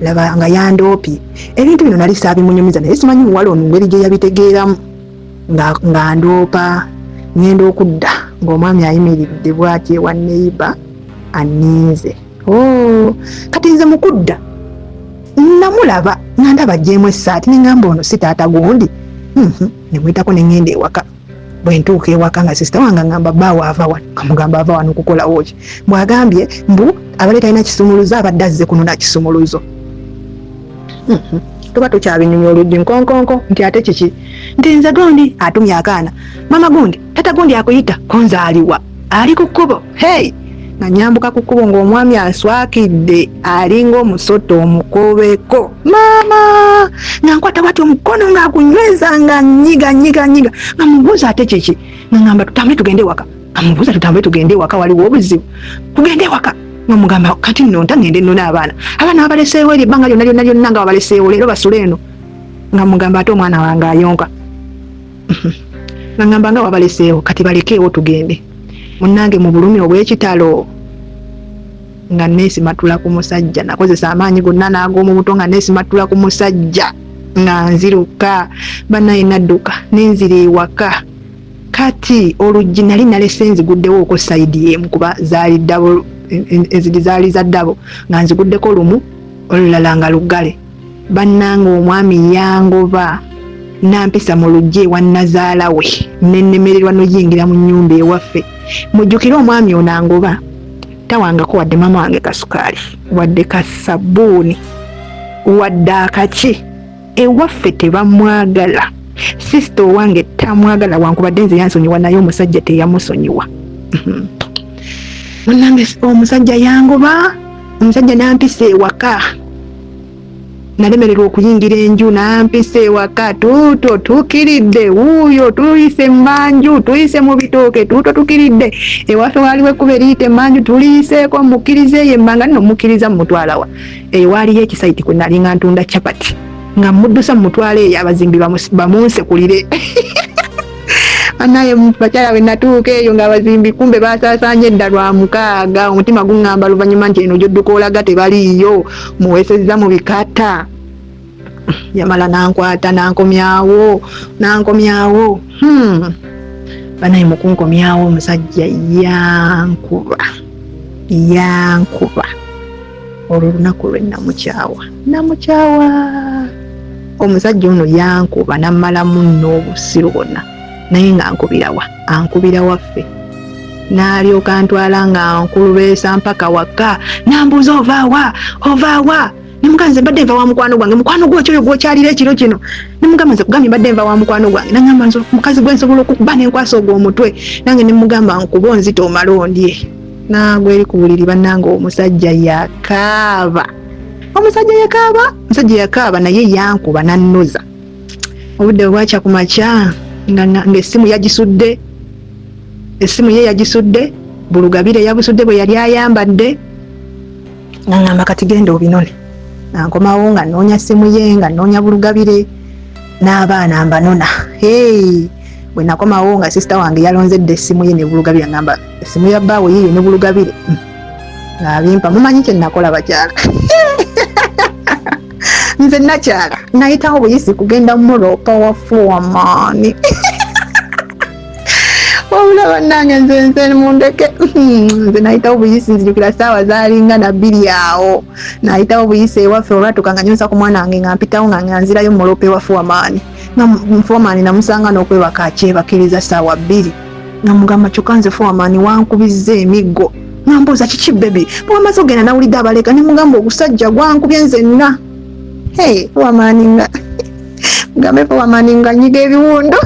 Laba nga yandoopye. Ebintu bino nali saabimunyumiza, naye simanyi muwala ono ngeri gye yabitegeeramu nga ndoopa. Ngenda okudda ng'omwami ayimiridde bw'ati ewa neighbour anninze. Oh, kati nze mukudda namulaba nga ndaba aggyemu essaati, neŋŋamba, "Ono si taata gundi?" Nemuyitako ne ŋŋenda ewaka. Bwe ntuuka ewaka nga sister wange aŋŋamba, "Bbaawo ava wano?" Nga mugamba, "Ava wano kukolawo ki?" Bw'agambye mbu abadde talina kisumuluzo, abadde azze kunona kisumuluzo. Tuba tukyabinyumya, oluggi nkonkonko, nti, "Ate kiki?" Nti, "Nze gundi atumye akaana, mama gundi, tata gundi akuyita." Konze aliwa? Ali ku kkubo. Hey, nga nyambuka ku kkubo ng'omwami aswakidde, alinga omusota omukobeko. Maama nga nkwata bwati omukono ng'agunyweza, nga nyiga, nyiga, nyiga, nga mubuuza, "Ate kiki?" Nga ngamba, "Tutambule tugende ewaka." Nga mubuuza, "Tutambule tugende ewaka, waliwo obuzibu? Tugende ewaka." Nga mugamba, "Kati nno nta ngende nnone abaana? Abaana babaleseewo eri ebbanga lyonna lyonna lyonna, nga babaleseewo, leero basule eno?" Nga mugamba, "Ate omwana wange ayonka." Nga ngamba, "Nga wabaleseewo, kati balekeewo tugende." Munnange, mu bulumi obw'ekitalo nga neesimatula ku musajja. Nakozesa amaanyi gonna n'ag'omu buto nga neesimatula ku musajja nga nziruka. Bannaye, nadduka nenzira ewaka. Kati oluggi nali nalese nziguddewo okwo side emu, kuba zaali double, enzigi zaali za double, nga nziguddeko lumu, olulala nga luggale. Bannange, omwami yangoba nampisa mu luggi ewa nazaala we, nennemererwa noyingira mu nnyumba ewaffe. Mujjukire, omwami ono angoba tawangako wadde maama wange kasukaali, wadde kasabbuuni, wadde akaki. Ewaffe tebamwagala, sister owange tamwagala, wankubadde nze yansonyiwa, naye omusajja teyamusonyiwa. Munnange, omusajja yangoba, omusajja nampisa ewaka, nalemererwa okuyingira enju, nampisa ewaka. Tuuto tukiridde wuuyo, tuyise emmanju, tuyise mu bitooke, tuuto tukiridde ewaffe. Waaliwo ekkubo eriyita emmanju, tuliyiseeko. Mukkiriza eyo emmanga nno, mukkiriza mumutwalawa? Eyo waaliyo eki site kwe nali nga ntunda capati, nga muddusa mumutwala eyo abazimbi bamunsekulire. Anaye bakyala, bwe natuuka eyo ng'abazimbi kumbe basaasaanye edda lwa mukaaga. Omutima guŋŋamba luvannyuma nti, "Eno gy'odduka olaga tebaliiyo, muweesezza mu bikata." Yamala nankwata nankomyawo, nankomyawo. Banaye, mukunkomyawo omusajja yankuba, yankuba. Olwo olunaku lwe namukyawa, namukyawa. Omusajja ono yankuba nammalamu nno obusiru bwonna, naye nga ankubirawa? Ankubira waffe. N'alyoka ntwala nga nkulubeesa mpaka waka, nambuuza ovaawa ovaawa? Nemugamba nze mbadde nva wa mukwano gwange. Mukwano gwo kyoyo gwokyalira ekiro kino? Nemugamba nze kugambye mbadde nva wa mukwano gwange. Nangamba nze mukazi gwe nsobola okukuba nenkwasa ogwo omutwe. Nange nemugamba nkuba onzita omale ondye. Nagwa eri ku buliri. Bannange, omusajja yakaaba, omusajja yakaaba, omusajja yakaaba, naye yankuba nannoza. Obudde bwakya ku makya nga ng'essimu yagisudde, essimu ye yagisudde, bulugabire yabusudde bwe yali ayambadde. Nga ngamba kati genda obinone. Nga nkomawo nga nnoonya ssimu ye, nga nnoonya bulugabire n'abaana mbanona. Hey, bwe nakomawo nga sister wange yalonzedde essimu ye ne bulugabire. Ngamba essimu ya bbaawe yiyo ne bulugabire. Ng'abimpa. Mumanyi kye nakola, bakyala? Nze nakyala nayitawo buyisi kugenda muropa wa foreman. Wabula bannange, nze mundeke, nze nayitawo buyisi. Nzijukira saawa zaalinga na 2 awo, nayitawo buyisi ewaffe. Olwatuuka nga nyonsa ku mwana wange, nga mpitawo nga nzirayo mulopa ewa foreman. Nga foreman namusanga n'okwebaka akyebakiriza saawa 2. Nga mugamba, kyokka nze foreman wankubizza emiggo. Nga mbuuza, kiki baby? Bwamaze ogenda nawulidde abaleka. Ne mugamba ogusajja gwankubye nzenna. Hey, foreman nga mugambe foreman nga nyiga ebiwundu,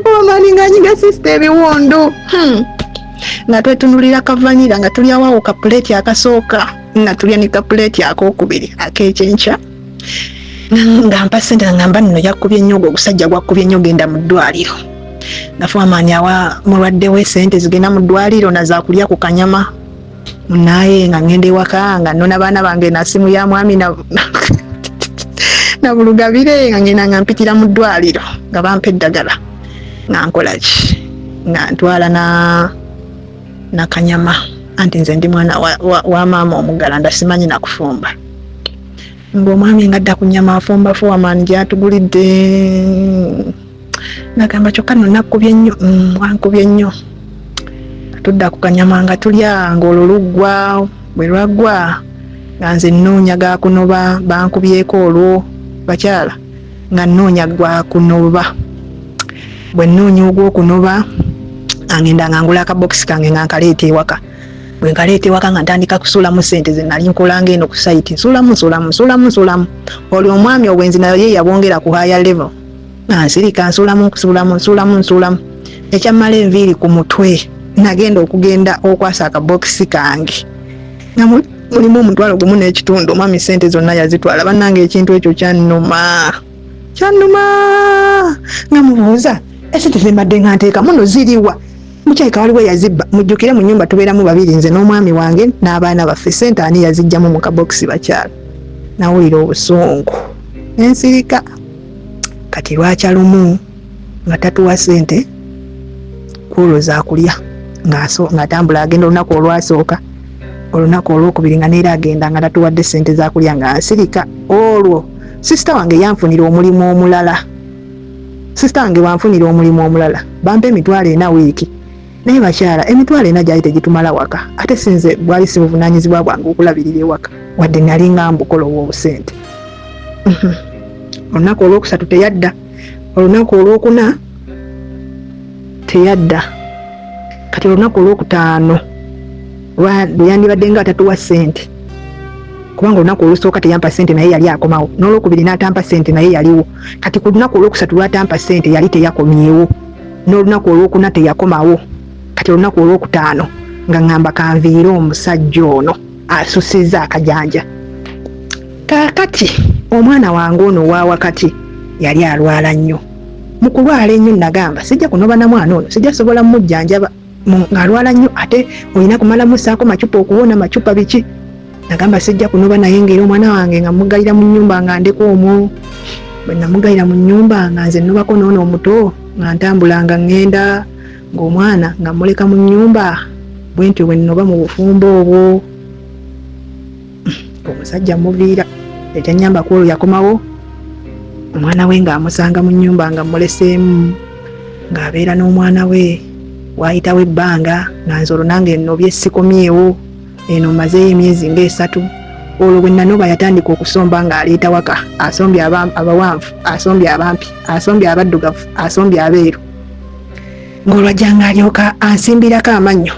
foreman nga nyiga sister ebiwundu. Nga twetunulira kavanira, nga tulyawawo kapuleeti akasooka, nga tulya ne kapuleeti akokubiri ak'ekyenkya. Nga mpa sente, nga ngamba nno yakubye nnyo ogwo ogusajja gwakubye nnyo, genda mu ddwaliro. Nga foreman awa mulwadde we sente zigenda mu ddwaliro nazakulya ku kanyama. Naye nga ngenda ewaka nga nnona baana bange na simu ya mwami na bulugabire. Nga ngenda nga mpitira mu ddwaliro nga bampa eddagala, nga nkola ki, nga ntwala na nakanyama. Anti nze ndi mwana wa maama omugalanda, simanyi nakufumba. Ng'omwami nga adda ku nnyama afumba foreman gyatugulidde. Nagamba kyokka nno nakkubye nnyo, wankubye nnyo. Tudda ku kanyama nga tulya, ng'olwo luggwa. Bwe lwaggwa nga nze nnoonya gakunoba. Bankubyeko olwo, bakyala, nga nnoonya gwakunoba. Bwe nnoonya ogw'okunoba, angenda nga ngula akabokisi kange nga nkaleeta ewaka. Bwe nkaleeta ewaka nga ntandika kusuulamu sente ze nali nkolanga eno ku site. Nsuulamu, nsuulamu, nsuulamu, nsuulamu. Olwo omwami obwenzi nayo ye yabwongera ku higher level. Nga nsirika, nsuulamu, nsuulamu, nsuulamu, nsuulamu. Ekyammala enviiri ku mutwe, nagenda okugenda okwasa akabokisi kange nga mulimu 1,500. Omwami sente zonna yazitwala. Bannange, ekintu ekyo kyannuma, kyannuma. Nga mubuuza, esente zembadde nga nteeka muno ziriwa? Mukyayika waliwo yazibba. Mujjukire mu nyumba tubeeramu babiri, nze n'omwami wange n'abaana baffe. Sente ani yazijjamu mu kabokisi? Bakyala, nawulira obusungu ensirika. Kati lwakya lumu nga tatuwa sente kwolwo zakulya, ng'atambula agenda. Olunaku olwasooka, olunaku olwokubiri nga neera agenda nga tatuwadde sente zakulya, nga nsirika. Olwo sister wange yanfunira omulimu omulala. Sister wange wanfunira omulimu omulala, bampa 400 wiiki. Naye bakyala, 400 gyali tegitumala waka, ate sinze bwali si buvunanyizibwa bwange okulabirira ewaka, wadde nali nga mbukola obwobusente. Olunaku olwokusatu teyadda, olunaku olwokuna teyadda. Kati olunaku olwokutaano lwe yandibadde nga atatuwa ssente, kubanga olunaku olusooka teyampa ssente naye yali akomawo, n'olwokubiri n'atampa ssente naye yaliwo. Kati ku lunaku olwokusatu lwatampa ssente yali teyakomyewo, n'olunaku olwokuna teyakomawo. Kati olunaku olwokutaano nga ŋŋamba kanviire omusajja ono asusizza akajanja. Kaakati omwana wange ono owa wakati yali alwala nnyo. Mu kulwala ennyo nagamba sijja kunoba na mwana ono, sijja sobola mujjanjaba ng'alwala nnyo, ate olina kumala mussaako macupa okuwona macupa biki. Nagamba sijja kunoba naye ng'era omwana wange nga muggalira mu nnyumba, nga ndeka omwo. Bwe namuggalira mu nnyumba nga nze nnobako n'ono omuto, nga ntambula nga ŋŋenda, ng'omwana nga mmuleka mu nnyumba. Bwe ntyo bwe nnoba mu bufumbo obwo. Omusajja muviira. Ekyannyamba ku olwo yakomawo, omwana we ng'amusanga mu nnyumba nga mmuleseemu, ng'abeera n'omwana we. Waayitawo ebbanga nga nze olwo nange nnobye, sikomyewo eno, mmazeeyo emyezi ng'esatu. Olwo bwe nanoba yatandika okusomba ng'aleeta waka, asombye abawanvu, asombye abampi, asombye abaddugavu, asombye abeeru. Ng'olwajja ng'alyoka ansimbirako amannyo,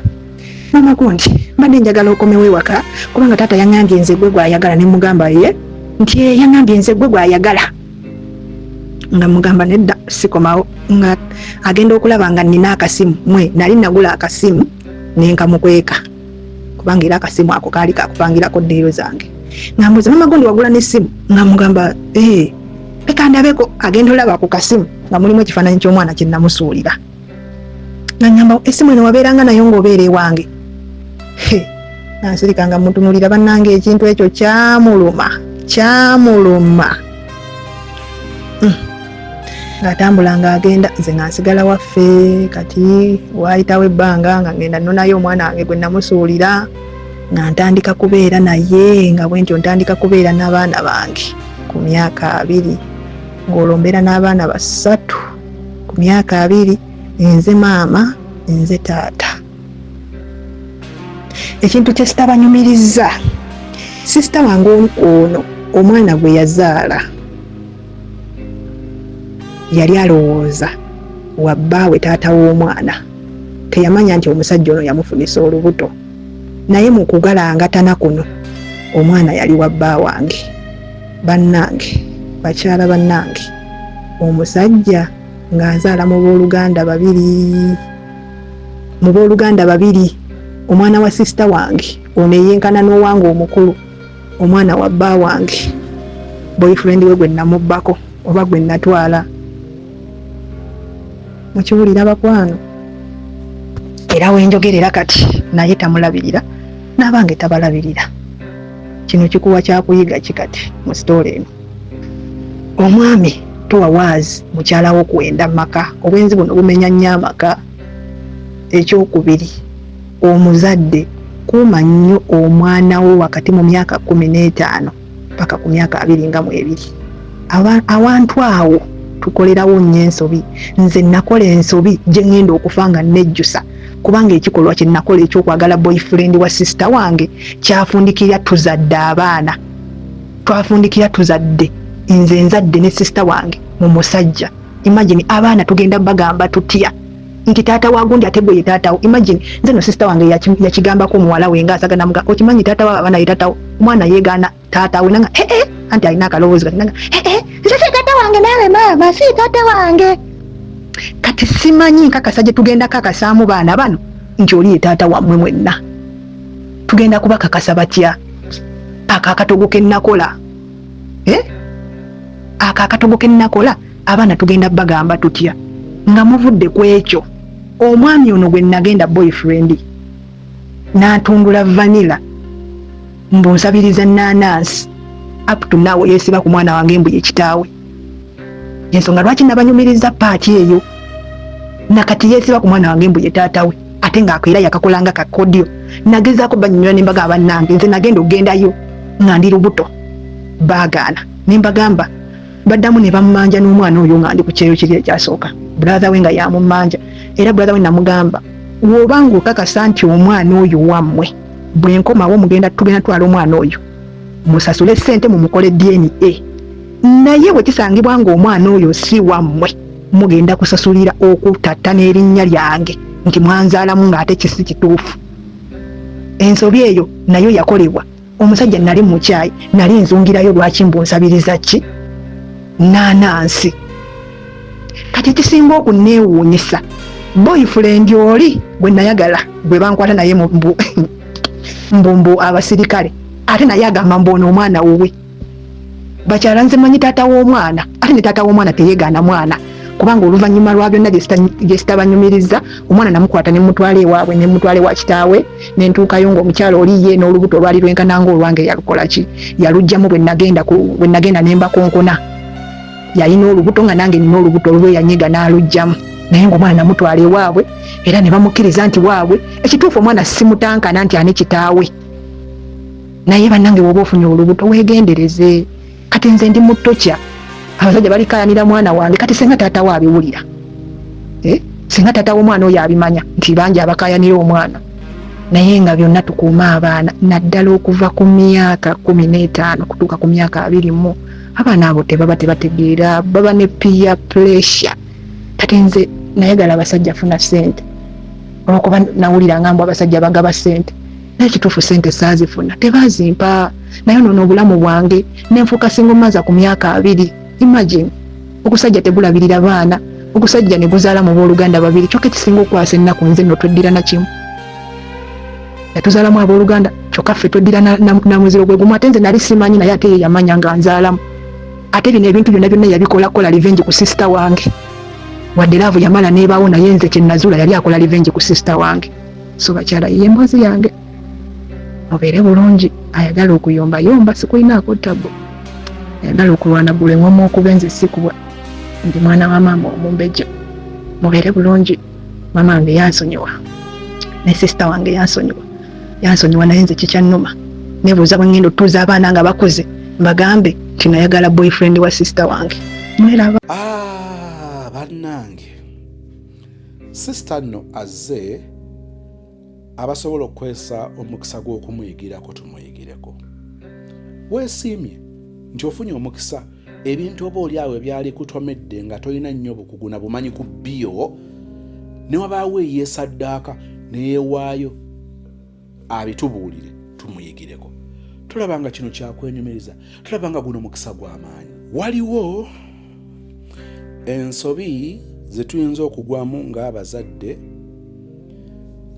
"Mama gundi, mbadde njagala okomewo ewaka kubanga taata yaŋŋambye nze gwe gwayagala." Ne mugamba ye nti, "Eh, yaŋŋambye nze gwe gwayagala." Nga mugamba, "Nedda, sikomawo." Nga agenda okulaba nga nina akasimu, mwe nali nagula akasimu nenkamukweka, kubanga era akasimu ako kaali kakupangirako deal zange. Nga mbuuza, "Mama gundi, wagula n'essimu?" Nga mugamba, "Ee, leka ndabeko." Agenda olaba ku kasimu nga mulimu ekifaananyi ky'omwana kye namusuulira. Nga ngamba, "Essimu eno wabeeranga nayo ng'obeera ewange?" Nansirika nga mutunulira. Bannange, ekintu ekyo kyamuluma, kyamuluma. Ng'atambula ng'agenda, nze nga nsigala waffe. Kati waayitawo ebbanga nga ngenda nnonayo omwana wange gwe namusuulira, nga ntandika kubeera naye, nga bwe ntyo ntandika kubeera n'abaana bange ku myaka 20, ng'olwo mbeera n'abaana 3 ku myaka 20, nze maama, nze taata. Ekintu kye sitabanyumiriza, sister wange ono omwana gwe yazaala yali alowooza wa bbaawe taata w'omwana. Teyamanya nti omusajja ono yamufunisa olubuto, naye mu kugalangatana kuno omwana yali wa bba wange. Bannange, bakyala bannange, omusajja ng'azaala mu booluganda babiri, mu booluganda babiri. Omwana wa sister wange ono eyenkana n'owange omukulu, omwana wa bba wange, boyfriend we gwe namubbako oba gwe natwala. Mukiwulira bakwano? Era wenjogerera kati naye tamulabirira, n'abange tabalabirira. Kino kikuwa kyakuyiga ki kati mu story eno? Omwami towa waazi mukyalawo kwenda maka. Obwenzi buno bumenya nnyo amaka. Ekyokubiri, omuzadde kuuma nnyo omwana wo wakati mu myaka 15 paka ku myaka 22. Awantu awo tukolerawo nnyo ensobi. Nze nakola ensobi gye ŋŋenda okufa nga nejjusa, kubanga ekikolwa kye nakola ekyokwagala boyfriend wa sister wange kyafundikira tuzadde abaana, twafundikira tuzadde, nze nzadde ne sister wange mu musajja. Imagine, abaana tugenda bagamba tutya nti taata wa gundi ate gwe ye taatawo? Imagine, nze no sister wange yakigambako omuwala we nga asaga namuga, "Okimanyi taata wa abaana ye taatawo?" Omwana yeegaana taata we nanga, "Eh eh," anti alina akalowoozi kati nanga, "Eh eh, nze si taata wange naawe maama, si taata wange." Kati simanyi nkakasa gye tugenda kakasaamu baana bano nti oli ye taata wammwe mwenna. Tugenda kubakakasa batya ako akatogo ke nnakola, eh? Ako akatogo ke nnakola, abaana tugenda bagamba tutya? Nga muvudde ku ekyo, omwami ono gwe nagenda boyfriend n'atundula vanilla, mbu nsabiriza nanansi. Up to now yeesiba ku mwana wange mbu ye kitaawe. Ensonga lwaki nabanyumiriza part eyo, nakati yeesiba ku mwana wange mbu ye taata we, ate ng'ako era yakakolanga kakodyo. Nagezaako banyonyola ne mbagamba, "Bannange, nze nagenda okugendayo nga ndi lubuto, baagaana." Ne mbagamba, baddamu ne bammanja n'omwana oyo nga ndi ku kyeyo kiri ekyasooka, brother we nga yamummanja. Era brother we namugamba, "W'obanga okakasa nti omwana oyo wammwe, bwe nkomawo mugenda, tugenda twala omwana oyo, musasule ssente mumukole DNA. Naye bwe kisangibwa ng'omwana oyo si wammwe, mugenda kusasulira okutatta n'erinnya lyange nti mwanzaalamu ng'ate kisi kituufu." Ensobi eyo nayo yakolebwa omusajja. Nali mukyayi, nali nzungirayo lwaki mbu nsabiriza ki naanansi. Kati ekisinga okunneewuunyisa, boyfriend oli gwe nayagala gwe bankwata naye mbu mbu mbu abasirikale, ate naye agamba mbu ono omwana wuwe. Bakyala, nze manyi taata w'omwana, ate ne taata w'omwana teyeegaana mwana, kubanga oluvannyuma lwa byonna gye sitabanyumiriza, omwana namukwata ne mutwala ewaabwe, ne mutwala ewa kitaawe, ne ntuukayo ng'omukyala oli ye n'olubuto olwali lwenkana ng'olwange yalukola ki, yaluggyamu. Bwe nagenda ne mbakonkona, yalina olubuto nga nange nina olubuto olwe, yanyiga n'aluggyamu. Naye ng'omwana namutwala ewaabwe era ne bamukkiriza nti waabwe. Ekituufu, omwana simutankana nti ani kitaawe, naye bannange, bw'oba ofunye olubuto weegendereze. Kati nze ndi mutokya, abasajja balikayanira mwana wange. Kati senga taata we abiwulira, eh? Singa taata w'omwana oyo abimanya nti bangi abakayanira omwana. Naye nga byonna tukuuma abaana, naddala okuva ku myaka 15 kutuuka ku myaka 20. Abaana abo tebaba tebategeera, baba ne peer pressure. Kati nze Nayagala abasajja funa ssente olwokuba nawulira nga mbu abasajja bagaba ssente, naye kituufu ssente saazifuna, tebazimpa. Naye nono obulamu bwange nenfuuka single mother ku myaka 20. Imagine, ogusajja tegulabirira baana, ogusajja ne guzaala mu booluganda babiri. Kyokka ekisinga okwasa ennaku, nze nno tweddira na kimu, yatuzaalamu abooluganda, kyokka ffe tweddira na muziro gwe gumu. Ate nze nali simanyi, naye ate ye yamanya nga nzaalamu. Ate bino ebintu byonna byonna yabikola kola revenge ku sister wange. Wadde love yamala neebaawo, naye nze kye nazuula yali akola revenge ku sister wange. So bakyala, ye emboozi yange. Mubeere bulungi. Ayagala okuyomba yomba, sikulinaako tabu. Ayagala okulwana gula engoma okuba, enze sikubwa, ndi mwana wa maama omumbejja. Mubeere bulungi. Maama wange yansonyiwa ne sister wange yansonyiwa, yansonyiwa, naye nze kikyannuma. Nebuuza bwe ngenda otuuza abaana nga bakuze mbagambe nti nayagala boyfriend wa sister wange. Mweraba. Ah, bannange, sister nno azze abasobola okukozesa omukisa gw'okumuyigirako, tumuyigireko. Weesiimye nti ofunye omukisa, ebintu oba oli awo ebyali kutomedde nga tolina nnyo bukugu na bumanyi ku byo, ne wabaawo eyeesaddaaka neyeewaayo abitubuulire tumuyigireko. Tulaba nga kino kyakwenyumiriza, tulaba nga guno mukisa gw'amaanyi. Waliwo ensobi ze tuyinza okugwamu ng'abazadde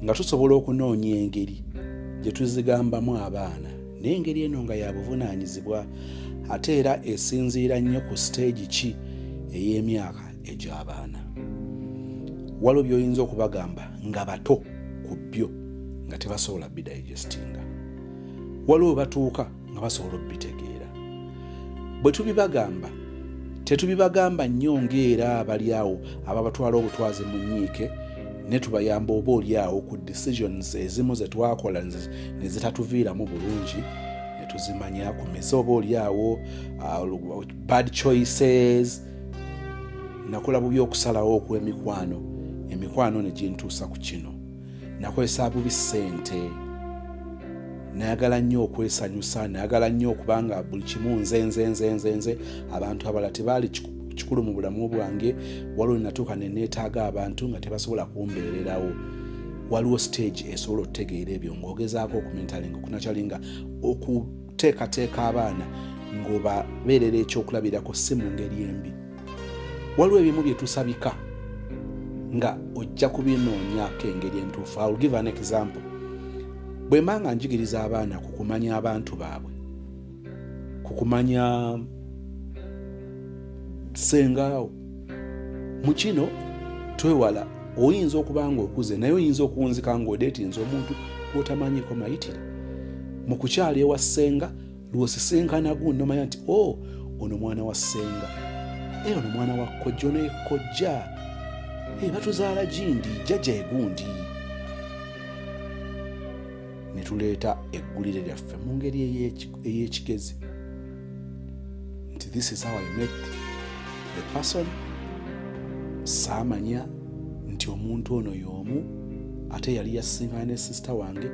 nga tusobola okunoonya engeri gye tuzigambamu abaana, naye engeri eno nga ya buvunaanyizibwa, ate era esinziira nnyo ku siteegi ki ey'emyaka egy'abaana. Waliwo by'oyinza okubagamba nga bato ku byo nga tebasobola bidigestinga, waliwo batuuka nga basobola obitegeera. Bwe tubibagamba tetubibagamba nnyo ng'era abali awo ababatwala obutwazi mu nnyiike, ne tubayamba oba oli awo ku decisions ezimu ze twakola ne zitatuviiramu bulungi, ne tuzimanya ku mize oba oli awo bad choices. Nakola bubi okusalawo okw'emikwano, emikwano ne gintuusa ku kino. Nakozesa bubi ssente, nayagala nnyo okwesanyusa, nayagala nnyo okubanga buli kimu nze nze nze nze nze, abantu abalala tebaali kikulu mu bulamu bwange. Waliwo natuuka ne neetaaga abantu nga tebasobola kumbeererawo. Waliwo stage esobola okutegeera ebyo ng'ogezaako okumentoringa, okunurturinga, okuteekateeka abaana ng'obabeerera ekyokulabirako, si mu ngeri embi. Waliwo ebimu bye tusabika nga ojja kubinoonyako engeri entuufu. I will give an example. Bwe mba nga njigiriza abaana ku kumanya abantu baabwe, ku kumanya sengaawo, mu kino twewala oyinza okuba nga okuze naye oyinza okuwunzika ng'odatinze omuntu gwotamanyiko mayitire. Mu kukyala ewa ssenga lwosisinkana gundi nomanya nti o oh, ono mwana wa ssenga, e ono mwana wa kojja, ono ekojja, e batuzaala gindi, jjajja egundi, ne tuleeta eggulire lyaffe mu ngeri ey'ekigezi nti this is how I met the person. Saamanya nti omuntu ono y'omu ate yali yasinkana ne sister wange.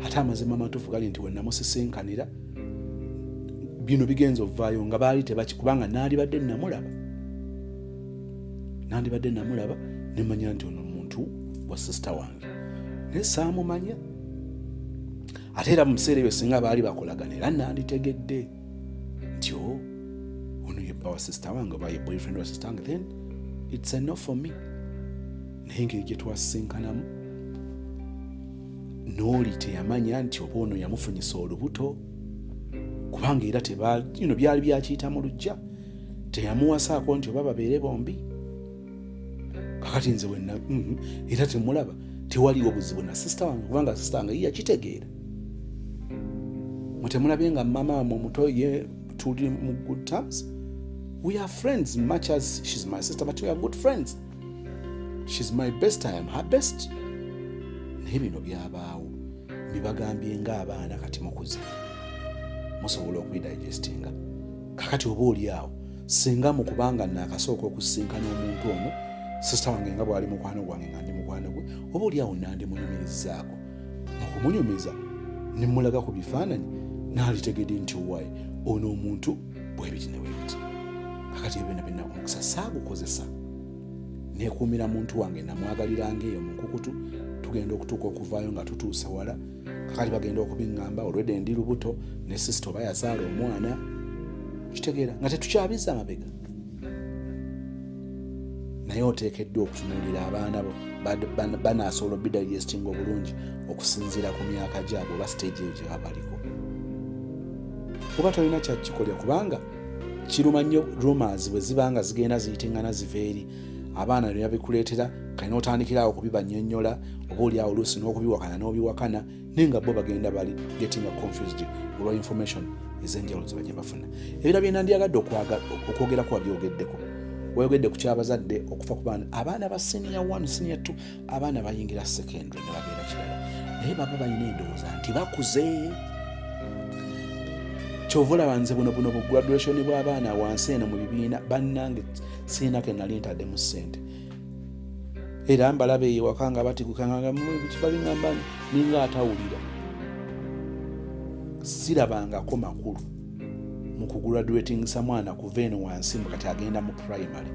Ate amazima amatuufu gali nti wenamusisinkanira bino bigenza ovaayo nga baali tebaki, kubanga nandibadde namulaba, nandibadde namulaba nemanya nti ono muntu wa sister wange, naye saamumanya. Ate era mu biseera ebyo singa baali bakolagana, era nanditegedde nti o oh, ono ye bba wa sister wange oba ye boyfriend wa sister wange, then it's enough for me. Naye engeri gye twasisinkanamu n'oli teyamanya nti oba ono yamufunyisa olubuto, kubanga era tebino byali byakiyita mu lujja, teyamuwasaako nti oba babeere bombi. Kakati nze wenna era temulaba tewaliwo buzibu na sister wange, kubanga sister wange ye yakitegeera. Mwe nga mama wamwe omuto ye tuli mu good terms, we are friends, much as she's my sister, but we are good friends. She's my best, I am her best. Naye bino byabaawo, mbibagambye ng'abaana kati mukuze, musobola okubidigestinga. Kakati oba oli awo singa mu kubanga naakasooka okusisinkana omuntu ono, sister wange nga bwali mukwano gwange nga ndi mukwano gwe, oba oli awo nandimunyumirizaako. Okumunyumiza nemulaga ku bifaananyi, naalitegedde nti owaye ono omuntu bwebiti ne bwebiti. Kakati ebyo byonna byonna omukisa saagukozesa. Nekuumira muntu wange namwagaliranga eyo mu nkukutu. Tugenda okutuuka okuvaayo nga tutuuse wala, kakati bagenda okubiŋŋamba olwedde ndi lubuto ne sisita oba yazaala omwana. Kitegeera nga tetukyabiza amabega, naye oteekeddwa okutunuulira abaana bo banaasobola obidigestinga obulungi okusinziira ku myaka gyabwe oba stage eyo gye babaliko, oba tolina kyakikolya, kubanga kiruma nnyo rumors bwe ziba nga zigenda ziyitingana ziva eri abaana ne babikuleetera. Kali n'otandikirawo okubibanyonnyola, oba oli awo oluusi n'okubiwakana n'obiwakana, naye nga bo bagenda bali getting confused olwa information ez'enjawulo ze bajja bafuna. Ebira byena ndyagadde okwogerako wabyogeddeko. Wayogedde ku kyabazadde okufa ku baana, abaana ba senior 1, senior 2, abaana bayingira secondary ne babeera kirala, naye baba balina endowooza nti bakuze. Kyova olaba nze buno buno bu graduation bw'abaana wansi eno mu bibiina, bannange, sirina ke nali ntaddemu ssente, era mbalaba eyo waka nga batigukanga babiŋamba ninga atawulira. Sirabangako makulu mu kugraduatingisa mwana kuva eno wansi mbu kati agenda mu primary.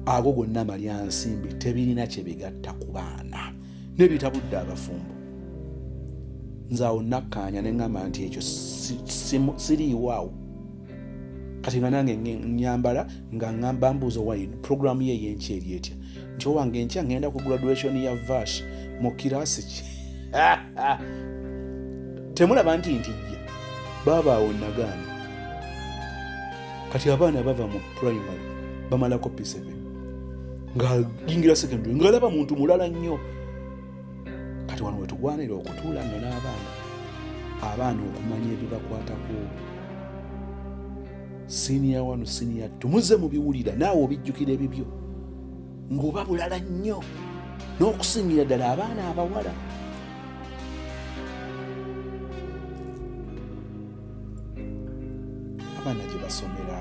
Ago gonna malya nsimbi, tebirina kye bigatta ku baana nebitabudde abafumbo. Nze awo nakkaanya ne ŋŋamba nti ekyo siriiwo awo. Kati nga nange nyambala nga ŋŋamba mbuuza wine programu ye ey'enkya eri etya, nti owange enkya ŋŋenda ku graduation ya Vash mu kiraasi ki? Temulaba nti ntijja baaba awo nagaana. Kati abaana bava mu primary bamalako P7 ng'ayingira secondary ng'alaba muntu mulala nnyo. Kati wano wetugwanira okutuula nno n'abaana, abaana okumanya ebibakwatako. Senior 1, senior 2, muzze mubiwulira, naawe obijjukira ebibyo ng'oba bulala nnyo, n'okusingira ddala abaana abawala. Abaana gye basomera,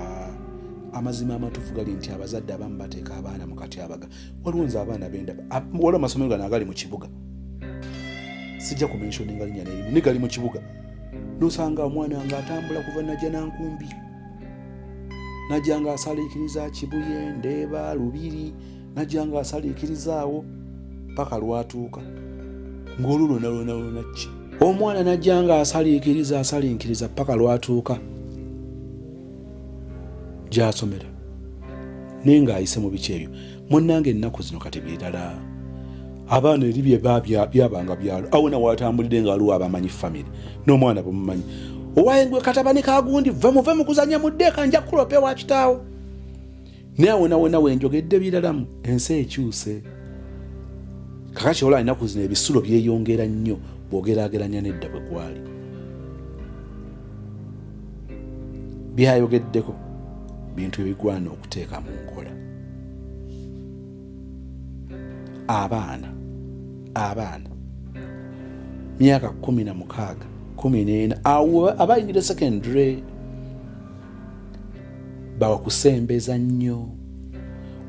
amazima amatuufu gali nti abazadde abamu bateeka abaana mu katyabaga. Waliwo nze abaana bendaba, waliwo amasomero gano agali mu kibuga, sijja kumentioninga linnya nerimu, ne gali mu kibuga, nosanga omwana nga atambula kuva Najja Nankumbi, najja nga asaliikiriza Kibuye, Ndeeba, Lubiri, najja nga asaliikiriza awo paka lwatuuka ng'olwo lwona lwona lwona ki omwana najja nga asaliikiriza asalinkiriza paka lwatuuka gyasomera, naye ng'ayise mu biki ebyo. Munnange, ennaku zino kati birala. Abaana eri byeba byabanga byalo awo nawe watambulidde nga waliwo abamanyi famire n'omwana bwemumanyi, owaye gwe katabani kagundi, va muve mukuzanya muddeeka, nja kukulopa ewa kitaawo. Naye awo nawona wenjogedde biralamu, ensi ekyuse. Kakati olaba ennaku zino ebisulo byeyongera nnyo bw'ogeraageranya nedda bwe gwali. Byayogeddeko bintu ebigwana okuteeka mu nkola. Abaana myaka 16, 14, awo abayingira secondary bawakusembeza nnyo,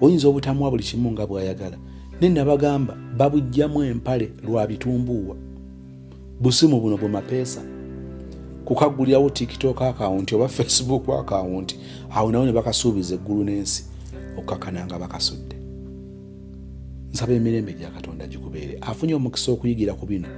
oyinza obutamuwa buli kimu nga bw'ayagala, naye nabagamba babugjamu empale lwa bitumbuuwa, busimu buno bumapeesa, kukaggulirawo TikTok akawunti oba Facebook akawunti, awo nawo ne bakasuubiza eggulu n'ensi, okukakana nga bakasudde. Nsaba emirembe gya Katonda gikubeere. Afunye omukisa okuyigira ku bino,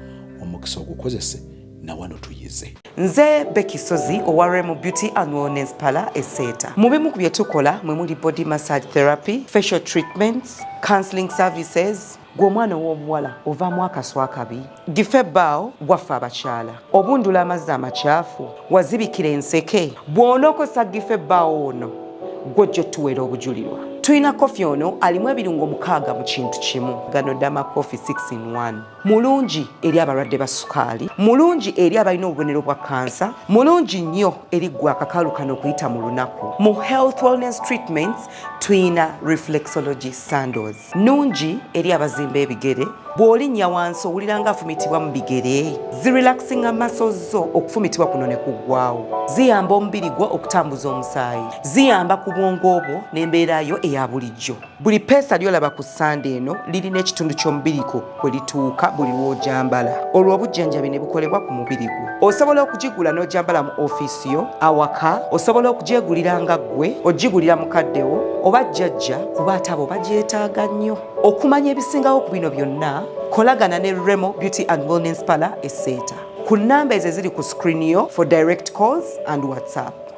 omukisa ogukozese, nawano tuyize. Nze Becky Sozi owa Remo Beauty and Wellness Parlor Eseeta. Mu bimu ku bye tukola mwe muli body massage therapy, facial treatments, counseling services. Gwe omwana ow'obuwala ovaamu akaswa akabi, gife ebbaawo gwaffe abakyala, obundula amazzi amakyafu, wazibikira enseke. Bw'onookozesa gife ebbaawo ono, gw'ojja otuweera obujulirwa. Tulina kofi ono alimu ebirungo 6 mu kintu kimu. Gano Dama Coffee 6 in 1. Mulungi eri abalwadde ba sukaali, mulungi eri abalina obubonero bwa kansa, mulungi nnyo eri ggwe akakalu kano okuyita mu lunaku. Mu health wellness treatments tuyina reflexology sandals, nungi eri abazimba ebigere. Bw'olinnya wansi owulira nga afumitibwa mu bigere? Zirelaxinga muscles zo okufumitibwa kuno ne kuggwawo. Ziyamba omubiri gwo okutambuza omusaayi. Ziyamba ku bwongo bwo n'embeera yo eya bulijjo. Buli peesa ly'olaba ku ssande eno lirina ekitundu ky'omubiri gwo kwe lituuka buli lw'ogyambala, olwo obujjanjabi ne bukolebwa ku mubiri gwo. Osobola okugigula n'ogyambala mu ofiisi yo, awaka, osobola okugyegulira nga ggwe, ogigulira mukadde wo oba jjajja kuba ate abo bagyetaaga nnyo. Okumanya ebisingawo ku bino byonna, kolagana ne Remo Beauty and Wellness Parlour e Seeta ku nnamba ezo eziri ku screen yo for direct calls and WhatsApp.